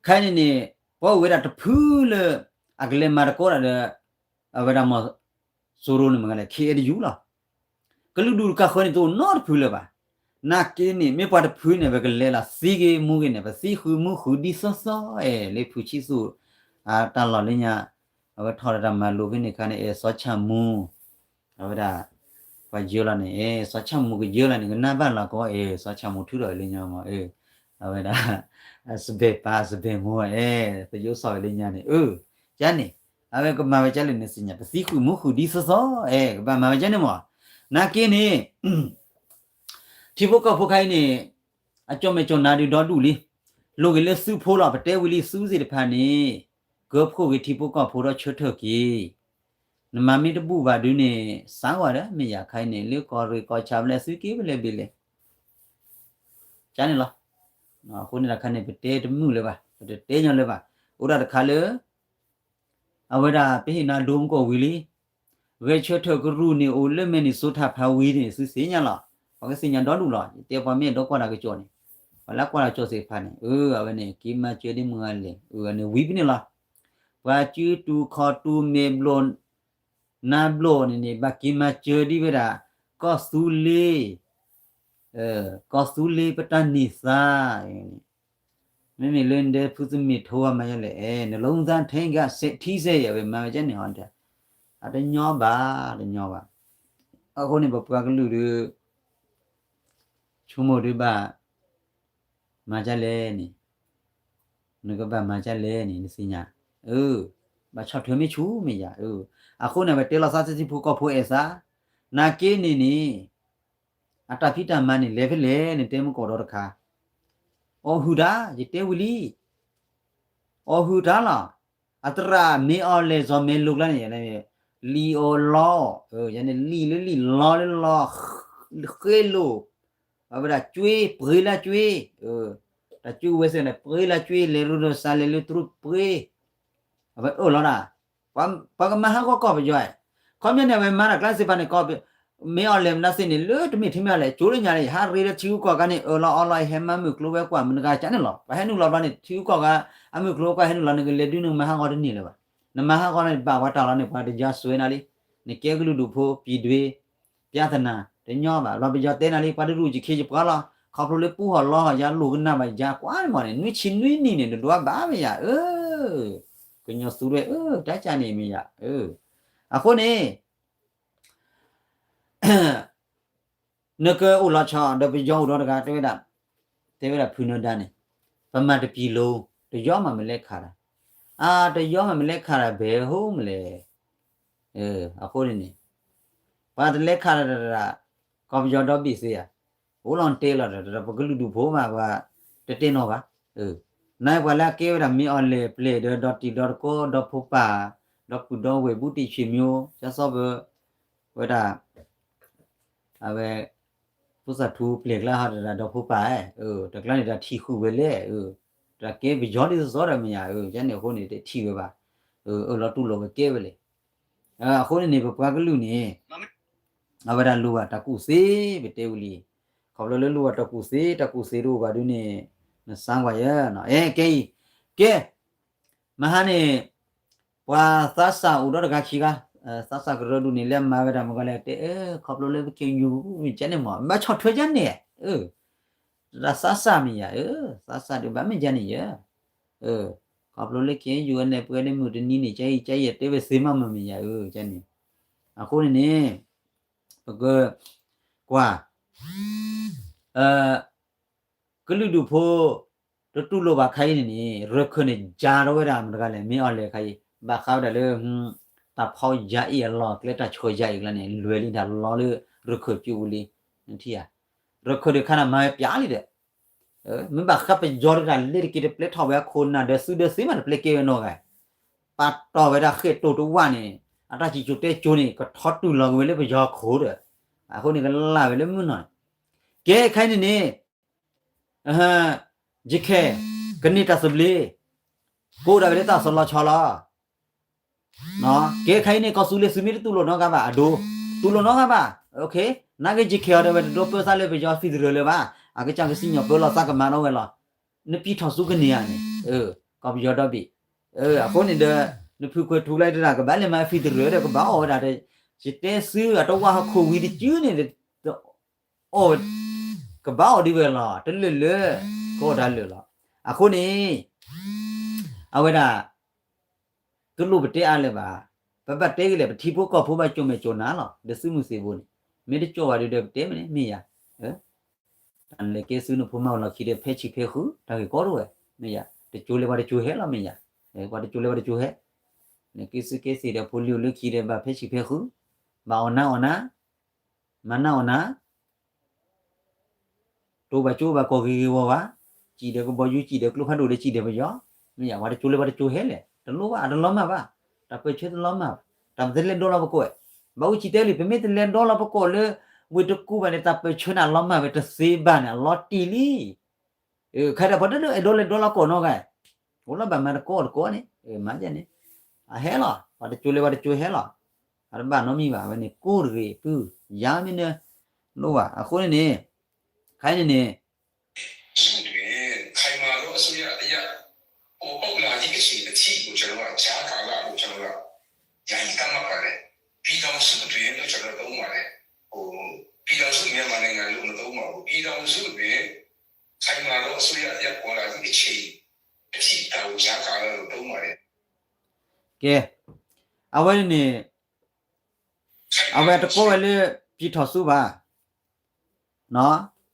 ခဲအံၤန့ၣ်န့ၣ် ပှၤအိၣ်ဝဲဒၣ်တဖုလၢ အကလဲၤမၤတကိးဒၣ်ဒီး အဝဲဒၣ်မီၢ်စိရိၤန့ၣ်မ့ၢ်ဂ့ၤ K N U လီၤ. ကလုာ်ဒူၣ်တကးဃၢၤန့ၣ် တအိၣ်နီတဖုလၢၤဘၣ်. နာ်က့န့ၣ် မ့ၢ်ပှၤတဖုန့ၣ် ပကလဲၤလီၤသံဂ့ၤမူဂ့ၤန့ၣ် ပသံဃုာ်မူဃုာ်ဒ်သိးသိး အဲၣ် လၢဖုဆံသူၣ် အတၢ်လီၢ်လၢညါ အဝဲထီၣ်ဒီးတၢ်မၤလိာ်ဖဲန့ၣ်အခါန့ၣ် အဲၣ်စီၤဆၣ်မူ အဝဲဒၣ် ပှၤယၢလီၤန့ၣ် အဲၣ် စီၤဆၣ်မူကယၢလီၤန့ၣ် ကနၣ်ဘၣ်လီၤကီ အဲၣ် စီၤဆၣ်မူထုးထီၣ်ဝဲလၢညါမ့ၢ် အဝဲဒၣ် စဘဲၣ်ပၢ်စဘဲၣ်မိၢ် အဲၣ် သယိၣ်စီၣ်ဝဲလၢညါန့ၣ် အၢ ကန့ၣ် အဝဲကမၤဝဲကလဲၣ်န့ၣ်သ့ၣ်ညါ ပသံဃုာ်မူဃုာ်ဒ်သိးသိး အဲၣ် ကဘၣ်မၤဝဲကန့ၣ်မ့ၢ် နာ်က့န့ၣ် ထံဖိကီၢ်ဖိခါအံၤန့ၣ် အကၠီၣ်မဲာ်ကၠီၣ်နါဒုးဒီဒူၣ်လံ. လိၣ်ဂ့ၤလၢသုဖိလီၤ ပတဲဝံၤလံသုသ့ၣ်တဖၣ်န့ၣ် ကၢဖှိၣ်ဂ့ၤထံဖိကီၢ်ဖိဒီးဆၢထၢၣ်က့ၤ နမၤမ့ၢ်တဘူၣ်ဘၣ်ဒုးန့ၣ် စးဝါဒီး မ့ၢ်ယၤခါအံၤန့ၣ် လၢကီၢ်ရ့ၣ်ကီၢ်ဆၣ်ဘျဲၣ်သုက့ၤဖဲလဲၣ်ဘ့ၣ်လဲၣ် ကန့ၣ်လီၤ. အဃိန့ၣ်တခါန့ၣ် ပတဲတမုာ်လၢၤဘၣ် ပတတဲညီလၢၤဘၣ်. အိၣ်ဒၣ်တခါလၢ အဝဲဒၣ်ပဟ့ၣ်နၤဒိမကီၢ်ဝံၤလံ ဂဲၤဆၢထၢၣ်ကရူၢ်န့ၣ် အိၣ်လၢမဲၢ်နံၤစိထၣ်ဖးဝံၤန့ၣ် သုသ့ၣ်ညါလီၤ. ပှၤကသ့ၣ်ညါဒီဒူၣ်လီၤ. ယတဲပှၤမ့ၢ်အဲၣ်ဒိးကွၢ်တၢ်ကစီၣ်န့ၣ် ပှၤလၢကွၢ်တၢ်ကစီၣ်သ့ၣ်တဖၣ်န့ၣ် အဝဲန့ၣ် က့ၤမၤစၢၤဒ်မုၢ်ဂၤလဲၣ် အန့ၣ်ဝံၤဖဲန့ၣ်လီၤ. ပှၤစုတူၢ်ခီၣ်တူၢ်မဲာ်ဘျီၣ် နါဘျီၣ်န့ၣ်န့ၣ် ဘၣ်က့ၤမၤစၢၤဒ်ဝဲဒၣ် ကီၢ်သူလ့ၤ ကီၢ်သူလ့ၤပတၢ်န့ၢ်သါ မ့မ့ၢ်လၢနဒဲဖုသမ့ၣ်ထိမၤယလဲၣ် အဲၣ် နလီၤသးထဲကစဲးထံစဲး အဝဲမၤဝဲကဲန့ၣ်ဟီ အတညီဘၣ် တညီဘၣ်. အဃိန့ၣ် ပပှၤကလုာ်ဒီး ဆိကမိၣ်ဒုးဘၣ် မၤကလဲၣ်န့ၣ် နကဘၣ်မၤကလဲၣ်န့ၣ် နသ့ၣ်ညါ အၢ ဘၣ်ဆီၣ်ထွဲမ့ၢ်ဆူၣ်မ့ၢ်ယၤ အၢ အဃိန့ၣ် ပတဲလီၤသးသ့ၣ်ထံဖိကီၢ်ဖိအဲၣ်သး နာ်က့န့ၣ်န့ၣ် အတၢ်ဖံးတၢ်မၤန့ၣ် လဲၤဖဲလဲၣ် နတဲမ့ၢ်ကီးဒီးတခါ အီၣ်ဟုၣ်တၢ် ယတဲဝံၤလံ အီၣ်ဟုၣ်တၢ်လီၤ အသရၣ်မ့ၢ်အီၣ်လဲၤစီၤမဲလိကျါန့ၣ် လံာ်အီၣ်လီၤ ယန့ၣ်လံာ်လၢလံာ်လီလၢလီ ဃ့လိာ် အဝဲဒၣ်ကွ့ပှ့ၤလၢကွ့ တၢ်ကွ့ဝဲစ့ၢ်န့ၣ် ပှ့ၤလၢကွ့ လဲၤရူဒီးစးလဲၤလၢတရူးပှ့ၤ အဝဲအၢၣ်လီၤဒၣ် ပှၤကမၤဟးဂီၤကီၢ်ပယီၤ ခီပညီန့ၣ် အဝဲမၤတၢ်ကျါစ့ၢ်ဖးန့ၣ် ကီၢ် မ့ၢ်အီၣ်လဲၤမနုၤသ့ၣ်န့ၣ် လၢတမ့ၢ်ထဲမ့ၢ်အီၣ်လဲၤ ကၠိလၢညါန့ၣ် ယဟးရ့ဒီးထံဂုၤကီၢ်ဂၤန့ၣ် အၢၣ်လီၤအီလီၤ ယဟဲမၤမုၢ်ကျိၤဝဲကွၢ်မနုၤဂၤကန့ၣ်လီၤ ပှၤဟဲနုာ်လီၤဘျီန့ၣ် ထံဂုၤကီၢ်ဂၤ အမုၢ်ကျိၤဝဲကွၢ်ဟဲနုာ်လီၤ နကလဲၤဒုးနကမၤဟးဂီၤတန့ၢ်လၢၤဘၣ် နမၤဟးဂီၤန့ၣ် ဘၣ်ပှၤတၢ်လီၤန့ၣ် ပှၤတယါစွဲနၤလံ နကဲကလုာ်ဒူၣ်ဖိ ပြည်တွင်း ပြဿနာ တညီဘၣ် လီၤပယီၤတဲနၤလံ ပှၤတရူၢ်ယခ့ယပှၤလီၤ ခီဖျိလၢပူဟီၣ်လီဟီၣ် ယၤလိာ်ကနၣ်ဘၣ်ယၤကွၢ်န့ၣ်မ့ၢ်န့ၣ် နွံဆံနွံနံၣ်န့ၣ် နဒွးဘၣ်မ့ၢ်ယၤ အၢ ကညီသူရဲ အၢ တၢ်ကၢ်န့ၣ်မ့ၢ်ယၤ အၢ အဃိန့ၣ် နကအိၣ်လီၤဆီဒီးပယီၤအိၣ်ဒီးတဂၤ တဲဝဲဒၣ် တဲဝဲဒၣ်ဖုနၢၤဒါန့ၣ် ပမၤတပံၤလိၤ တယီမးမလဲၤခးတၢ် အါ တယီမးမလဲၤခးတၢ်ဘဲဟိမလဲၣ် အဃိန့ၣ်န့ၣ် ပှၤတလဲၤခးတၢ် ကီၢ်ပယီၤဒီဘ့ၣ်သ့ဧါ အိၣ်လီၤတဲလီၤဒီး ပကလုာ်ဒူၣ်ဖိမး ပှၤတတဲနီၣ်ဘၣ်, နပှၤလၢအကဲဝဲဒၣ်မ့ၢ်အီၤလဲၣ်ပျဲၢ်ဒီး ဒီတံၤဒီသကိး ဒီဖိပၢ် ဒီပုၢ်ဒီဝဲၢ် ဘူးတံၢ်ဆံးမံၤ ကစီပ ဝဲဒၣ် အဝဲ ဖိသၣ်ထူပျဲၢ်ကျါဟီ တဒၣ်ဒီဖိပၢ်, တကျါန့ၣ်တၢ်ထံၣ်ဃုာ်ဝဲလဲၣ်, တၢ်ကဲပယီၤဒ်သိးသိးဒီးမ့ၢ်ယၤ, ကန့ၣ်အဃိန့ၣ် တထံၣ်ဝဲဘၣ်, အၢၣ်လီၤတူၢ်လိာ်ကကဲဝဲလဲၣ်, အဃိန့ၣ်န့ၣ် ပပှၤကလုာ်န့ၣ် အဝဲဒၣ်လိၣ်ဘၣ်တၢ်ကူၣ်သ့ ပတဲဝံၤလံ, ခီဖျိလၢလိၣ်ဘၣ်တၢ်ကူၣ်သ့ တၢ်ကူၣ်သ့တအိၣ်ဘၣ်ဒုးန့ၣ် နစါကွၢ်ယဲ, အဲ ကဲအံၤ, ကဲ မဟါန့ၣ် ပှၤသးစၢ်အိၣ်ဒီးတဂၤခံဂၤ, သးစၢ်ကရၢဒူၣ်န့ၣ် လၢအမၤဝဲဒၣ်မ့ၢ်ဂီၤလဲၣ်တဲ, ခီဖျိလၢပကယူၤကန့ၣ်မး ဘၣ်ဆီၣ်ထွဲယဲန့ၣ်, တၢ်သးစၢ်မ့ၢ်ယၤ, သးစၢ်ဒုးဘၣ်မ့ၢ်ယဲန့ၣ်ယဲ, ခီဖျိလၢကယူၤန့ၣ် ပှဲၤဒ်မုၢ်တနံၤန့ၣ် ကဲအံၤ ကဲအံၤ တဲဝဲသ့မးမ့ၢ်ယၤ, ကန့ၣ်, အဃိန့ၣ်န့ၣ် ပကကွၢ် ကလုာ်ဒူၣ်ဖိ တတူၢ်လိာ်ဘၣ်ခါအံၤန့ၣ်န့ၣ် ရခၢၣ်န့ၣ် ကၢထီၣ်ဝဲဒၣ်မတၤတဂၤလဲၣ် မ့ၢ်အီၤလဲၣ်ခါအံၤ ဘၣ်ဃးဝဲဒၣ်လၢ တၢ်ဖီယၤအံၤအလီၢ်အကျဲ တၢ်ဆှၢယၤအံၤအကျါန့ၣ် လဲၤလံတၢ်လီၤလၢ ရခၢၣ်ကၠိပူၤလံ, နထံၣ်ဧါ, ရခၢၣ်ဒုးခါန့ၣ် မၤဝဲပျးလံဒီး မ့ၢ်ဘၣ်ဃးပယီၤတဂၤလဲၣ်တက့ၢ် တပျဲထီၣ်ဝဲအခိၣ်နၢ်ဒီး သုဒီးသ့မးတပျဲကဲဝဲနီတဂၤ, ပာ်တီၢ်ဝဲဒၣ်ဃဲၣ်တိာ်တဝၢ်န့ၣ် အတၢ်စံၣ်စိၤတဲစိၤန့ၣ် ကထီတုၤလီၤက့ၤဝဲလၢပယီၤခိၣ်ဒီး အဃိန့ၣ်ကလၢ်ဝဲလၢမုၢ်နီၢ်န့ၣ်, ကဲခဲအံၤန့ၣ်န့ၣ် ယခဲ ကန့ၢ်တၢ်သဘျ့ ကိးဒၣ်ဝဲလၢတၢ်စီၤလီၤဆီလီၤ, ကဲခဲအံၤန့ၣ် ကီၢ်သူလ့ၤသုးမ့ၢ်တတူၢ်လိာ်နီတဂၤဘၣ် အဒိ, တူၢ်လိာ်နီတဂၤဘၣ်, နာ်က့ ယခဲအံၤဒီး ဝဲတဒိးပၢသးလၢပယီၤ federal လၢၤဘၣ်, အကစၢ်ကစံၣ်ညီၣ်ပၢလီၤသးကမၤနီၣ်ဝဲလီၤ, နပံၤထီၣ်ဆူကန့ၢ်ဧါန့ၣ်, ကီၢ်ပယီၤဒီဘ့ၣ်, အဃိန့ၣ်ဒီး နဖုကွဲၤထူလၢတဒၣ် ကဘၣ်လဲၤမၤ federal ဒီး ကဘၣ်အီၣ်ဝဲဒၣ်ဒီး ယတဲဆူအတဝၢ်ဟီၣ်ခိၣ်ဝံၤတစုန့ၣ် အီၣ်ဝဲ ကဘၣ်အီၣ်ဒ်ဝဲလီၤ တလၢာ်လၢာ်, ကအီၣ်တၢ်လၢာ်လီၤ, အဃိန့ၣ် အဝဲဒၣ် တလိၣ်ပတဲအါလၢၤဘၣ်, ပဘၣ်တဲက့ၤလဲၣ် ပထံဖိကီၢ်ဖိဘၣ်ကၠိၣ်မဲာ်ကၠိၣ်နါလီၤ ဒီးသုးမုၢ်သံၣ်ဘိန့ၣ်, မ့ၢ်တကၠိၣ်ဘၣ်ဒုးဒီးပတဲမ့ၢ်န့ၣ် မ့ၢ်ယၤ, တၢ်လဲၤကဲဆူနဖိမါအိၣ်လီၢ်ခံဒီး ဖဲဆံးဖဲဃုာ် တၢ်ဂ့ၢ်ကီတအိၣ်ဝဲ, မ့ၢ်ယၤ, တကၠိလဲၤပှၤတကၠိဟဲလီၤ မ့ၢ်ယၤ, ပှၤတကၠိလဲၤပှၤတကၠိဟဲ, နက့ၤဆူက့ၤသ့ၣ်ဒီးဖိလံၤအိၣ်လၢခံဒီး ဘၣ်ဖဲဆံးဖဲဃုာ်, ဘၣ်အီၣ်နါအီၣ်နါ မၤနးအီၣ်နၤ, တိၢ်ဘၣ်ကၠိဘၣ်ကီၢ်ဂ့ၤဂ့ၤဝီဝီ, စံၣ်ဒီးကဘီယူၤ စံၣ်ဒီးကျိဖးဒိၣ်ဒီး စံၣ်ဒီးပယီၤ, မ့ၢ်ယၤ ပှၤတကၠိလၢပှၤတကၠိဟဲလဲၣ်, တလိၣ်ဘၣ် အတလီၤမၢ်ဘၣ်, တၢ်ပၢၢ်ဆၢတလီၤမၢ်ဘၣ်, တၢ်ပတလဲၤဒီလီၤပကိး, ဘၣ်အူစံၣ်တဲလံ ပမ့ၢ်တလဲၤဒီလီၤပကိးလၢ ဝ့ၢ်တကူဘၣ်န့ၣ် တၢ်ပၢၢ်ဆၢန့ၣ် အလီၤမၢ်ဝဲတသ့ဘၣ်န့ၣ် အလီၤတံၢ်လံ ခဲဒၣ်ပှၤတဒၢအဲၣ်ဒိးလဲၤဒီလီၤကိးနီတဂၤ, အိၣ်လီၤဘၣ်မၤတကိးတကိးန့ၣ်, မၤန့ၣ်, အဟဲလီၤ, ပှၤတကၠိလၢပှၤတကၠိဟဲလီၤ, အတဘၣ်နီတမံၤဘၣ်, အဝဲန့ၣ်ကိးတဂ့ၤပုၢ်, ယၤမ့ၢ်နၢ, လိၣ်ဘၣ်, အဃိန့ၣ်န့ၣ်, ခဲအံၤန့ၣ်န့ၣ် စုတွင် ခိုင်မာသောအစိုးရတစ်ရပ် ပေါ်ပေါက်လာသည့်အချိန်အထိကို ကျွန်တော်က ကြားကာလလို့ ကျွန်တော်က ယာယီသတ်မှတ်ပါတယ်။ ပြည်ထောင်စုအတွင်းလို့ ကျွန်တော်သုံးပါတယ်။ ဟို ပြည်ထောင်စုမြန်မာနိုင်ငံလို့ မသုံးပါဘူး။ ပြည်ထောင်စုအတွင်း ခိုင်မာသောအစိုးရတစ်ရပ် ပေါ်လာသည့်အချိန်အထိ ဒါကို ကြားကာလလို့ သုံးပါတယ်။ ကဲ, အဝဲန့ၣ် အဝဲတကိးဝဲလၢ ပြည်ထောင်စုဘၣ်,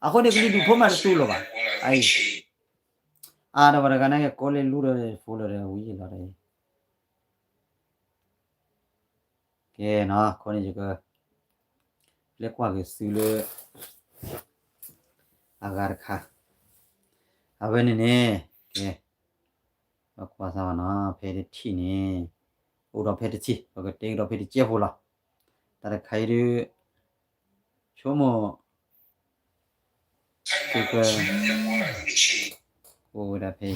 အဃိန့ၣ် ကလုာ်ဒူၣ်ဖိမးတတူၢ်လိာ်ဘၣ်, အါ ဒီးပှၤတဂၤန့ၣ် ကိးလၢလူဒီး ဖိလီၤဒီးဝံၤလီၤဒီး ကဲနီၤ အဃိန့ၣ်ယက လဲၤကွၢ်က့ၤသုလၢ အဂၤတခါ, အဝဲန့ၣ်န့ၣ် ကဲ ပကွၢ်စၢ်ဘၣ်နီၤ ဖဲတထံၣ်န့ၣ် အိၣ်ဒီးဖဲတထံၣ် ပကတဲကဒီးဖဲတကဲဖိလီၤ. တၢ်တခါအံၤဒုး ဆိကမိၣ် သုက အိၣ်ဝဲဒၣ်ဖဲ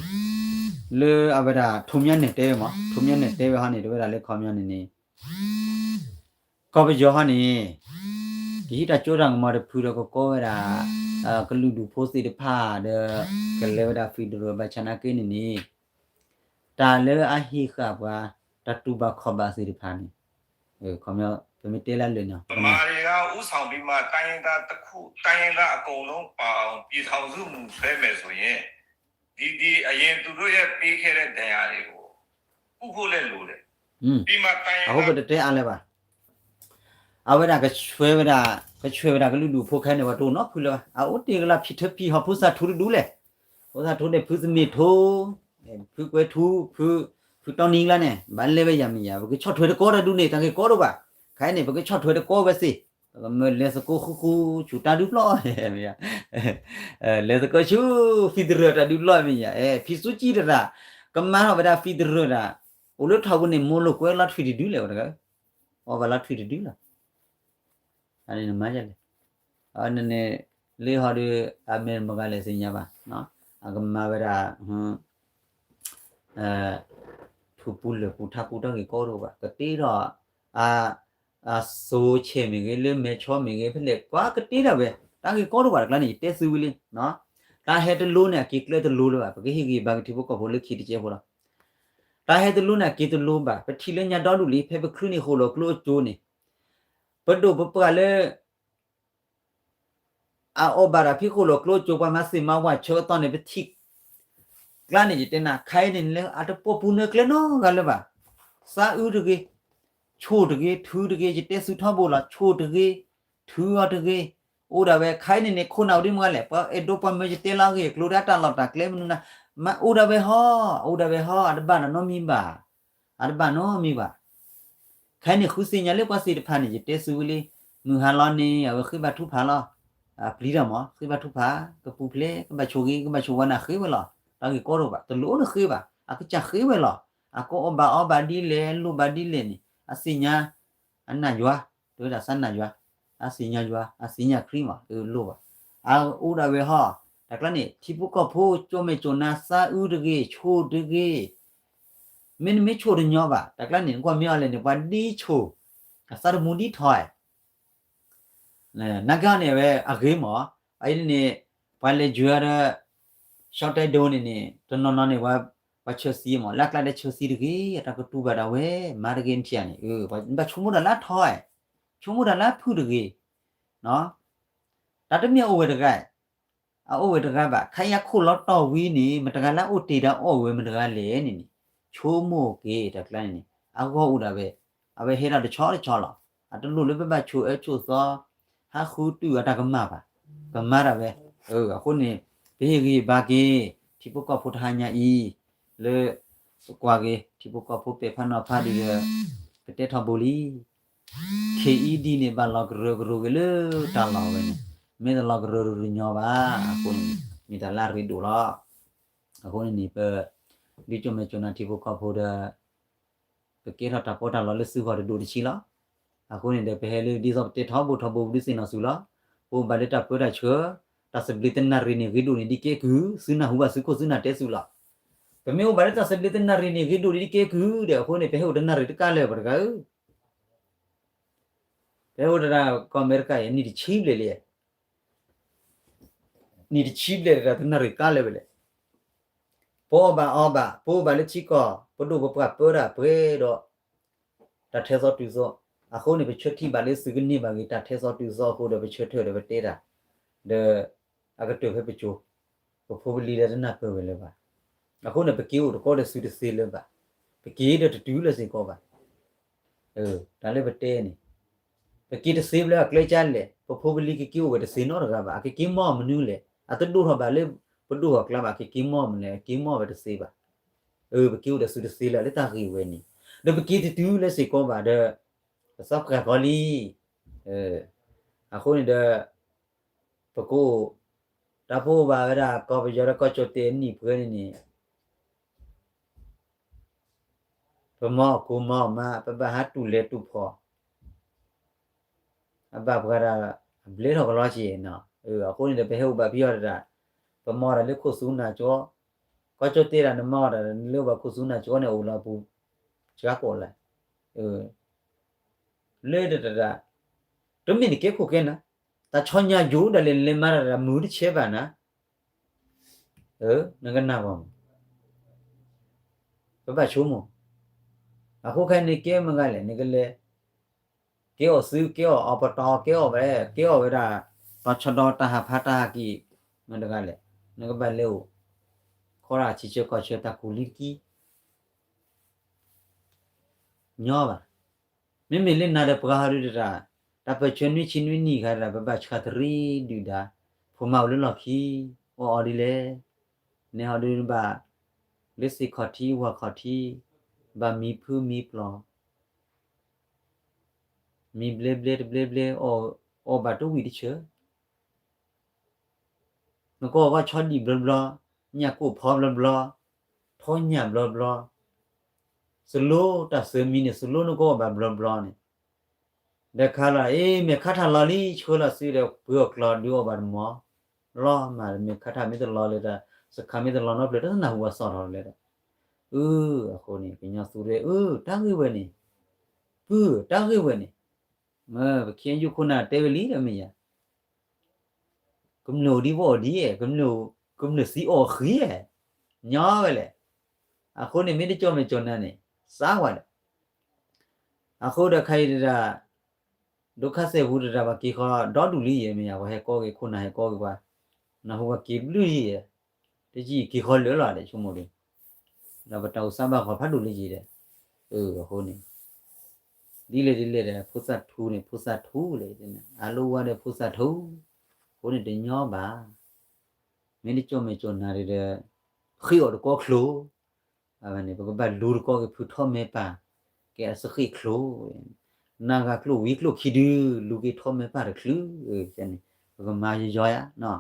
လၢအဝဲဒၣ် ထိးမြတ်နယ် တဲဝဲမး ထိးမြတ်နယ် တဲဝဲဟီန့ၣ် တဝဲဒၣ်လၢခီပညီန့ၣ်န့ၣ် ကီၢ်ပယီၤဟီန့ၣ် ကဟံးတၢ်စိတၢ်ကမီၤတဖုဒီးကကိးဝဲဒၣ် ကလုာ်ဒူၣ်ဖိသ့ၣ်တဖၣ်ဒီး ကလဲၤဝဲဒၣ် federal ဘၣ်ဆၣ်နာ်က့န့ၣ်န့ၣ် တၢ်လၢအဟ့ၣ်ဃာ်ပှၤ တၢ်တူၢ်ဘၣ်ခီၣ်ဘၣ်သ့ၣ်တဖၣ်န့ၣ် ခီပညီ ပမ့ၢ်တဲလၢအလၢာ်န့ၣ် ဗမာတွေက ဦးဆောင်ပြီးမှ တိုင်းရင်းသားတစ်ခု တိုင်းရင်းသားအကုန်လုံး ပါအောင် ပြည်ထောင်စုမူ ဆွဲမယ်ဆိုရင် ဒီ ဒီအရင်သူတို့ရဲ့ပေးခဲ့တဲ့ဒဏ်ရာတွေကို ကုဖို့လည်းလိုတယ်။ ပြီးမှတိုင်းရင်းသား အဃိပတတဲအါလၢၤဘၣ်. အဝဲဒၣ်ကဆွဲဝဲဒၣ် ကဆွဲဝဲဒၣ်ကလုာ်ဒူၣ်ဖိခဲအံၤန့ၣ် ပှၤတအိၣ်နီတဖုလၢၤဘၣ်. အအိၣ်တ့ၢ်ကလီၤ ဖံးထၢဖံးဟီၣ် ဖိသၣ်ထူတဒူၣ်လဲၣ်. ဖိသၣ်ထူန့ၣ် ဖုသမ့ၢ်ထိ ဖုကွဲၤထူ ဖု ဖုတီနံၤကျါန့ၣ် ဘၣ်လဲၤဝဲယၤမ့ၢ်ယၤ ပကဆီၣ်ထွဲတကိးတၢ်ဒူၣ်န့ၣ် တၢ်ဂ့ၢ်ကီတအိၣ်ဘၣ်. ခဲအံၤန့ၣ် ပကဆီၣ်ထွဲတကိးဝဲသ့ၣ် လဲၤသကိးဃူဃူဆူတၢ်ဒုးပျီၢ်, လဲၤသကိးဆူ federal တၢ်ဒုးပျီၢ်မ့ၢ်ယၤ, အဲ ဖံးသူကံတရၣ် ကမၤထီၣ်ဝဲဒၣ် federal တၢ်, အိၣ်လၢထီၣ်ပူၤန့ၣ် မိၢ်လိာ်ကွဲလီၤထွံၣ်တဒုလဲၣ်ဝဲတဂၤ, အီၣ်ဘၣ်လီၤထွံၣ်တဒုလီၤ. အန့ၣ်နမၤလဲၣ်, န့ၣ် လၢဟီဒုး အမ့ၢ်မတၤဂၤလဲၣ်သ့ၣ်ညါဘၣ်, အကမၤဝဲဒၣ် ထူပူၤလၢၢ်ပူၤထးပူၤတၢ်ဂ့ၢ်ကီတအိၣ်ဘၣ်, ကတ့ထီၣ် အစိၤဆဲးမ့ၢ်ဂ့ၤ လၢမဲာ်ဆီမ့ၢ်ဂ့ၤ ဖဲလဲၣ်ကွၢ်ကတ့ဒၣ်ဝဲ, တၢ်ဂ့ၢ်ကီတအိၣ်ဘၣ်တကျါန့ၣ် ယတဲသုဝံၤလံ, တၢ်ဟဲတလိန့ၣ် အက့ၤကျဲတလိလၢၤဘၣ်, ပကဟ့ၣ်ဂံၢ်ဘါက့ၤထံဖိကီၢ်ဖိလၢခံတကဲဖိလီၤ. တၢ်ဟဲတလိန့ၣ် အက့ၤတလိဘၣ်, ပထံၣ်လၢညါဒီဒူၣ်လံ ဖဲပချုးန့ၣ်ဃိၣ်လိာ်ကျိအစိၤန့ၣ်, ပဒိၣ်ပပှၢ်လၢ အအီၣ်ဘၣ်တၢ်ဖံးဃိၣ်လိာ်ကျိအစိၤ ပှၤမၤသ့ၣ်မၤဝၤဆၢကတီၢ်န့ၣ် ပထံၣ်ကျါန့ၣ် ယတဲနၤ ခဲအံၤန့ၣ်လၢအတပိာ်ပူၤနၢကျဲနီတဂၤလၢၤဘၣ်, သးအုးတဂ့ၤ, ဆိၣ်တဂ့ၤ, ထုတဂ့ၤ, ယတဲသုထီဘိလီၤ, ဆိၣ်တဂ့ၤ, ထုအီၤတဂ့ၤ, အိၣ်ဒၣ်ဝဲခဲအံၤန့ၣ်န့ၣ် ခိၣ်နၢ်အိၣ်ဒ်မ့ၢ်ဂ့ၤလဲၣ်, ပှၤအဲၣ်ဒိးပှၤမၢယတဲလီၤဂ့ၢ်ကျိၤဒၣ်တၢ်လီၢ်တၢ်ကျဲမနုၤနၤ, မ့ၢ်အိၣ်ဒၣ်ဝဲဟီ, အိၣ်ဒၣ်ဝဲဟီ, အတဘၣ်နီတမံၤဘၣ်, အတဘၣ်နီတမံၤဘၣ်. ခဲအံၤန့ၣ် ဃုသ့ၣ်ညါလၢပှၤသ့ၣ်တဖၣ်န့ၣ် ယတဲသုဝံၤလံ, မုၢ်ဟါလီၤန့ၣ် အဝဲဃ့ဘါထုကဖၣ်လီၤ, အပျံၤတၢ်မး ဃ့ဘါထုကဖၣ်, ကပူၤဖျဲး ကဘၣ်ဆိၣ်ဂ့ၤ ကဘၣ်ဆိၣ်ဝါန့ၣ် ဃ့ဝဲလီၤ, တၢ်ဂ့ၢ်ကီတအိၣ်ဘၣ်, တလိၣ်အိၣ်န့ၣ်ဃ့ဘၣ်, အကစၢ်ဃ့ဝဲလီၤ, အကအီၣ်ဘၣ်အီဘၣ်ဒ်လဲၣ် လိၣ်ဘၣ်ဒ်လဲၣ်န့ၣ် အသ့ၣ်ညါ, အနာ်ယွၤ, တဝဲဒၣ်သးနာ်ယွၤ, အသ့ၣ်ညါယွၤ အသ့ၣ်ညါခရံာ်မး အလိၣ်ဘၣ်, အအိၣ်ဒၣ်ဝဲဟီ, တၢ်ကျါန့ၣ် ထံဖိကီၢ်ဖိ ကၠိမဲာ်ကၠိနါ သးအုးတဂ့ၤ ဆိၣ်တဂ့ၤ မ့တမ့ၢ်ဆိၣ်တညီဘၣ်, တၢ်ကျါန့ၣ် နကွၢ်မ့ၢ်အီၤလဲၣ်န့ၣ် ပှၤဒ်ဆိၣ်, အသးတမူဒ်ထီၣ်, နာ်က့န့ၣ် အဝဲအဂ့ၤမး, အအံၤန့ၣ် ပှၤလဲၤယွၤဒီး ရှီတဲဒိန့ၣ်န့ၣ် တနီၤနီၤန့ၣ် ပှၤဆၢသံမး လၢအကျါဒီးဆၢသံတဂ့ၤ, အတၢ်ကတူၢ်ဘၣ်ဒၣ်ဝဲ မၤတဂ့ၤနထံၣ်ဧါန့ၣ်, ဘၣ်ဆိကမိၣ်တၢ်လၢအထီၣ်, ဆိကမိၣ်တၢ်လၢအဖုၣ်တဂ့ၤ, တၢ်တမ့ၢ်အအိၣ်ဝဲတဂၤ အအိၣ်ဝဲတဂၤဘၣ်, ခဲအံၤအခိၣ်လီၤတီၢ်ဝံၤန့ၣ် မတၤတဂၤလၢအအိၣ်တ့ၢ်ဒီးအီၣ်ဝဲမတၤတဂၤလဲၣ်န့ၣ်န့ၣ်, ဆိကမိၣ်က့ၤတၢ်ကျါန့ၣ်န့ၣ် အဂီၢ်အိၣ်ဒၣ်ဝဲ, အဝဲဟဲဒၣ်တဆီတဆီလီၤ, အတလိၣ်လၢပဘၣ်ဆိၣ်အၢဆိၣ်သီ, ဟးဃုတုၤအတၢ်ကမၣ်ဘၣ်, ကမၤဒၣ်ဝဲ, အဃိန့ၣ် ပဟ့ၣ်ဂံၢ်ဘါက့ၤ ထံဖိကီၢ်ဖိတဟါညါအံၤ, လၢ ပကွၢ်က့ၤ ထံဖိကီၢ်ဖိပဲာ်ဖးနီၤဖးဒ်ဒီး ပတဲထီဘိလံ ခ့အံၤဒ်န့ၣ် ဘၣ်လီၤကရၢကရိက့ၤလၢတၢ်လီၢ်ဝဲန့ၣ်, မ့ၢ်တလီၤကရၢကရိညီဘၣ်, အဃိန့ၣ် မ့ၢ်တၢ်လၢအရ့ဒိၣ်လီၤ. အဃိန့ၣ်န့ၣ် ပ ဒ်ကၠိမဲာ်ကၠိနါထံဖိကီၢ်ဖိဒီး ပကဲထီၣ်တၢ်ပီးတၢ်လီလၢသုဂီၢ်တဒိၣ်တဆံးလီၤ. အဃိန့ၣ်ဒီး ပဟဲလၢဒ်သိးပတဲထီဘိထီဘိပဒုးသ့ၣ်နီၣ်သုလီၤ. ပအိၣ်ဘၣ်လၢတၢ်ပၢတၢ်ဆှၢ, တၢ်သဘျ့တနၣ်ရံၣ်န့ၣ် ဂ့ၤဒိၣ်န့ၣ်ဒ်ကဲကုၢ်, သုနၢ်ဟူဘၣ်သုခိၣ်သုနၢ်တဲသုလီၤ. ပမ့ၢ်အိၣ်ဘၣ်လၢတၢ်သဘျ့တနၣ်ရံၣ်န့ၣ် ဂ့ၤဒိၣ်န့ၣ်ဒ်ကဲကုၢ်ဒီး အဃိန့ၣ် ပဟဲအိၣ်တနၣ်ရံၣ်တကးလၢၤ ပှၤတဂၤဧၢ ပဟဲအိၣ်တဂၤကီၢ်အမဲရကၤအံၤ နံၣ်တဆံဘျဲၣ်လံ, နံၣ်တဆံဘျဲၣ်တဂၤတနၣ်ရံၣ်ကးလၢၤဝဲလဲၣ်. ပအီၣ်ဘၣ်အီဘၣ်, ပအိၣ်ဘၣ်လၢထံကီၢ်, ပဒိၣ်ပပှၢ်ပၢတၢ်ပှဲၤဒီး တၢ်ထဲသိးတုၤသိး, အဃိန့ၣ် ပဆၢထံၣ်ဘၣ်လၢသုကန့ၢ်ဘၣ်ဂ့ၤ တၢ်ထဲသိးတုၤသိးအဃိဒီး ပဆၢထၢၣ်ဒီးပတဲတၢ်, ဒီး အကတၢၢ်ဖဲပကၠိ, ပဖိပလံၤဒီးတနၢ်ပၢၢ်ဝဲလၢၤဘၣ်. အဃိန့ၣ် ပက့ၤအိၣ်တကီဒီးသုတသ့လၢၤဘၣ်, ပက့ၤဒီးတတုၤလၢၤစ့ၢ်ကီးဘၣ်. တၢ်လၢပတဲန့ၣ် ပက့ၤတသ့ဘၣ်လၢအကျဲကၢလဲၣ်, ပဖိပလံၤကက့ၤအိၣ်ဝဲတသ့နီတဂၤဘၣ်, အကက့ၤမီၢ်မနုၤလဲၣ်, အတဒိၣ်ထီၣ်ဘၣ်လၢ ပဒိၣ်ထီၣ်ကျါဘၣ်, အကက့ၤမီၢ်မနုၤလဲၣ်, အက့ၤမီၢ်ဝဲတသ့ဘၣ်. ပက့ၤအိၣ်ဒီးသုတသ့လၢာ်လၢတၢ်ဂ့ၢ်ဝဲန့ၣ်, ဒီးပက့ၤတတုၤလၢၤစ့ၢ်ကီးဘၣ်ဒီး ပသးပှၢ်ကီလံ. အဃိန့ၣ်ဒီး ပကအိၣ် တၢ်ဖိဘၣ်ဝဲဒၣ် ကီၢ်ပယီၤဒီးကီၢ်ကၠီၣ်တဲာ်အနံၣ်ပှဲၤန့ၣ်န့ၣ် ပမီၢ်အကိမီၢ်မး ပဘၣ်ဟးတူၢ်လဲၤတူၢ်ဖီၣ်, အဘၣ်ပှၤဒၣ် အဘျဲထီၣ်ကလီက့နီၤ. အဃိန့ၣ်ဒီး ပဟဲအိၣ်ဘၣ်ဖံးအီၤတဒၣ်, ပမီၢ်ဒၣ်လၢခိၣ်သူနၢ်ကၠီ, ကီၢ်ကၠီၣ်တဲာ်ဒၣ် နမီၢ်ဒၣ်လၢဘၣ်ခိၣ်သူနၢ်ကၠီန့ၣ် အိၣ်လီၤပူၤစှၤကိာ်လဲၣ်. လၢတဒၣ်, တမ့ၢ်နကဲခိၣ်ကဲနၢ်, တၢ်ဆီညါယိာ်ဒၣ်လဲာ် နလဲၤမၤတၢ်ဒၣ်မုာ်တဆဲးဘၣ်နၤ. နကနၢ်ပၢၢ်မး, ပဘၣ်ဆိကမိၣ်, အဃိခဲအံၤန့ၣ်ကဲမတၤဂၤလဲၣ်, နကလဲၤ ကဲအီၤသုး ကဲအီၤ အပတီၢ် ကဲအီၤဝဲ ကဲအီၤဝဲဒၣ် တီၤဆၢဒီးတၢ်ဟးဖးတၢ်ဟးက့ၤ မတၤတဂၤလဲၣ်, နကဘၣ်လဲၤအိၣ် ခီရၣ်ဆံးဆၢကီၢ်ဆၢတၢ်ကူၣ်လံတက့ၢ် ညီဘၣ်. မ့မ့ၢ်လၢနၤဒီးပှၤဟီဒုတတၢ်, တၢ်ပၢၢ်ဆၢနွံဆံနွံနံၣ်ခါတတၢ် ပဘၣ်ဆှၣ်တရံးဒုၣ်ဒါ, ဖိမါအိၣ်လၢလီၢ်ခံ, အီၣ်အီၤဒ်လဲၣ်, နဲဟီဒုဘၣ် လၢသ့ၣ်ခီၣ်ထံးဝၣ်ခီၣ်ထံး, ဘၣ်မံဖုမံပျီၢ် မံဘျဲဘျဲတဘျဲဘျဲ အီၣ် အီၣ်ဘၣ်တဝံၣ်တဆၢ နကအီၣ်ဘၣ်ဆီဒံၣ်ဘျီဘျီ, ညၣ်ကိၢ်ဖီဘျီဘျီ, ထီညၣ်ဘျီဘျီ, စလိတၢ်စၢမံၤန့ၣ် စလိနကအီၣ်ဘၣ်ဘျီဘျီန့ၣ်, ဒီးခါလီၤ အ့ မဲာ်ခါထၣ်လီၤလံ ဆှၢလီၤစုဒီး ပှ့ၤအီၣ်ကျီၤဒုးအီၣ်ဘၣ်တမီၤ, လီၤမး မဲာ်ခါထၣ်မ့ၢ်တလီၤလၢၤဒီး စခါမ့ၢ်တလီၤနီတဖျၢၣ် တနၢ်ဟူဘၣ်စီၣ်ထီၣ်လၢၤဒီး, အၢ အဃိန့ၣ် ကညီသူရဲ အၢ တၢ်ဂ့ၢ်ဝဲန့ၣ်, ပုၢ် တၢ်ဂ့ၢ်ဝဲန့ၣ်, မ့ၢ်ပခ့ယုၢ်ခိၣ်နၢ်တဲဝဲလံဒီးမ့ၢ်ယၤ ကမျၢၢ်အိၣ်ဒံးဝဲအိၣ်ဒံး, ကမျၢၢ်သံအီၣ်ဃံ, ညီဝဲလဲၣ်. အဃိန့ၣ် မ့ၢ်တကၠီၣ်မဲာ်ကၠီၣ်နါန့ၣ် စးဝဲဒီး, အဃိဒီးခါအံၤတဒၣ်, ဒိခါစဲးပူၤတဒၣ် ပှၤက့ၤဃီဒီဒူၣ်လံယဲၢ်မ့ၢ်ယၤ, ပှၤဟဲကီက့ၤခိၣ်နၢ်ဟဲကီက့ၤပှၤ, နၢ်ဟူပှၤက့ၤဘျုးယဲၢ်, တယံာ်က့ၤဃီလၢာ်လီၤဒီး ဆိကမိၣ်ဒီး, ဒီးပတၢ်အိၣ်စါဘၣ်ဃီဖးဒိၣ်လံယဲၢ်ဒီး, အဃိန့ၣ် ဒ်လဲၣ်ဒ်လဲၣ်ဒီး ဖိသၣ်ထူန့ၣ် ဖိသၣ်ထူလဲၣ်, အလိဝါဒီးဖိသၣ်ထူ, အဃိန့ၣ်တညီဘၣ်, မ့ၢ်တကၠီၣ်မဲာ်ကၠီၣ်နါဒီး, ဃ့အီၣ်တကီချိ, အဝဲန့ၣ် ပကဘၣ်လူၤတကီက့ၤဖုထီၣ်မဲာ်ပၢ်, ကဲအစဃ့ၣ်ချိ, နါဂၤကျိၣ်ဝံၤကျိၣ်ခံဒု, လူၤက့ၤထီၣ်မဲာ်ပၢ်တချုး, န့ၣ် ပကမၤယီၤယီၤယါ,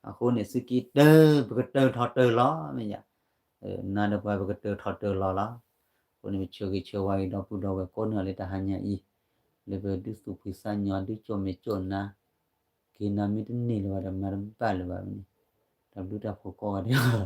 အဃိန့ၣ် သုက့ၤတၢ် ပကတၢၢ်ထီၣ်တၢၢ်လီၤမ့ၢ်ယါ နၤဒီးပှၤပကတၢၢ်ထီၣ်တၢၢ်လီၤလီၤ. အဃိန့ၣ် ပဆၢဂ့ၤဆၢဝါက့ၤဒီပုၢ်ဒီဝဲၢ်ကိးနီၢ်ဂၤဒဲးလၢတဟါညါအံၤ, လၢပဒုးသူၣ်ဖှံသးညီ ဒုးကၠီၣ်မဲာ်ကၠီၣ်နါ, က့ၤနၤမ့ၢ်တန့ၢ်လၢၤဘၣ်ဒီး မၤတဘၣ်လၢၤဘၣ်န့ၣ်, တၢ်ဘျုးတၢ်ဖှိၣ်ကိးဂၤဒဲး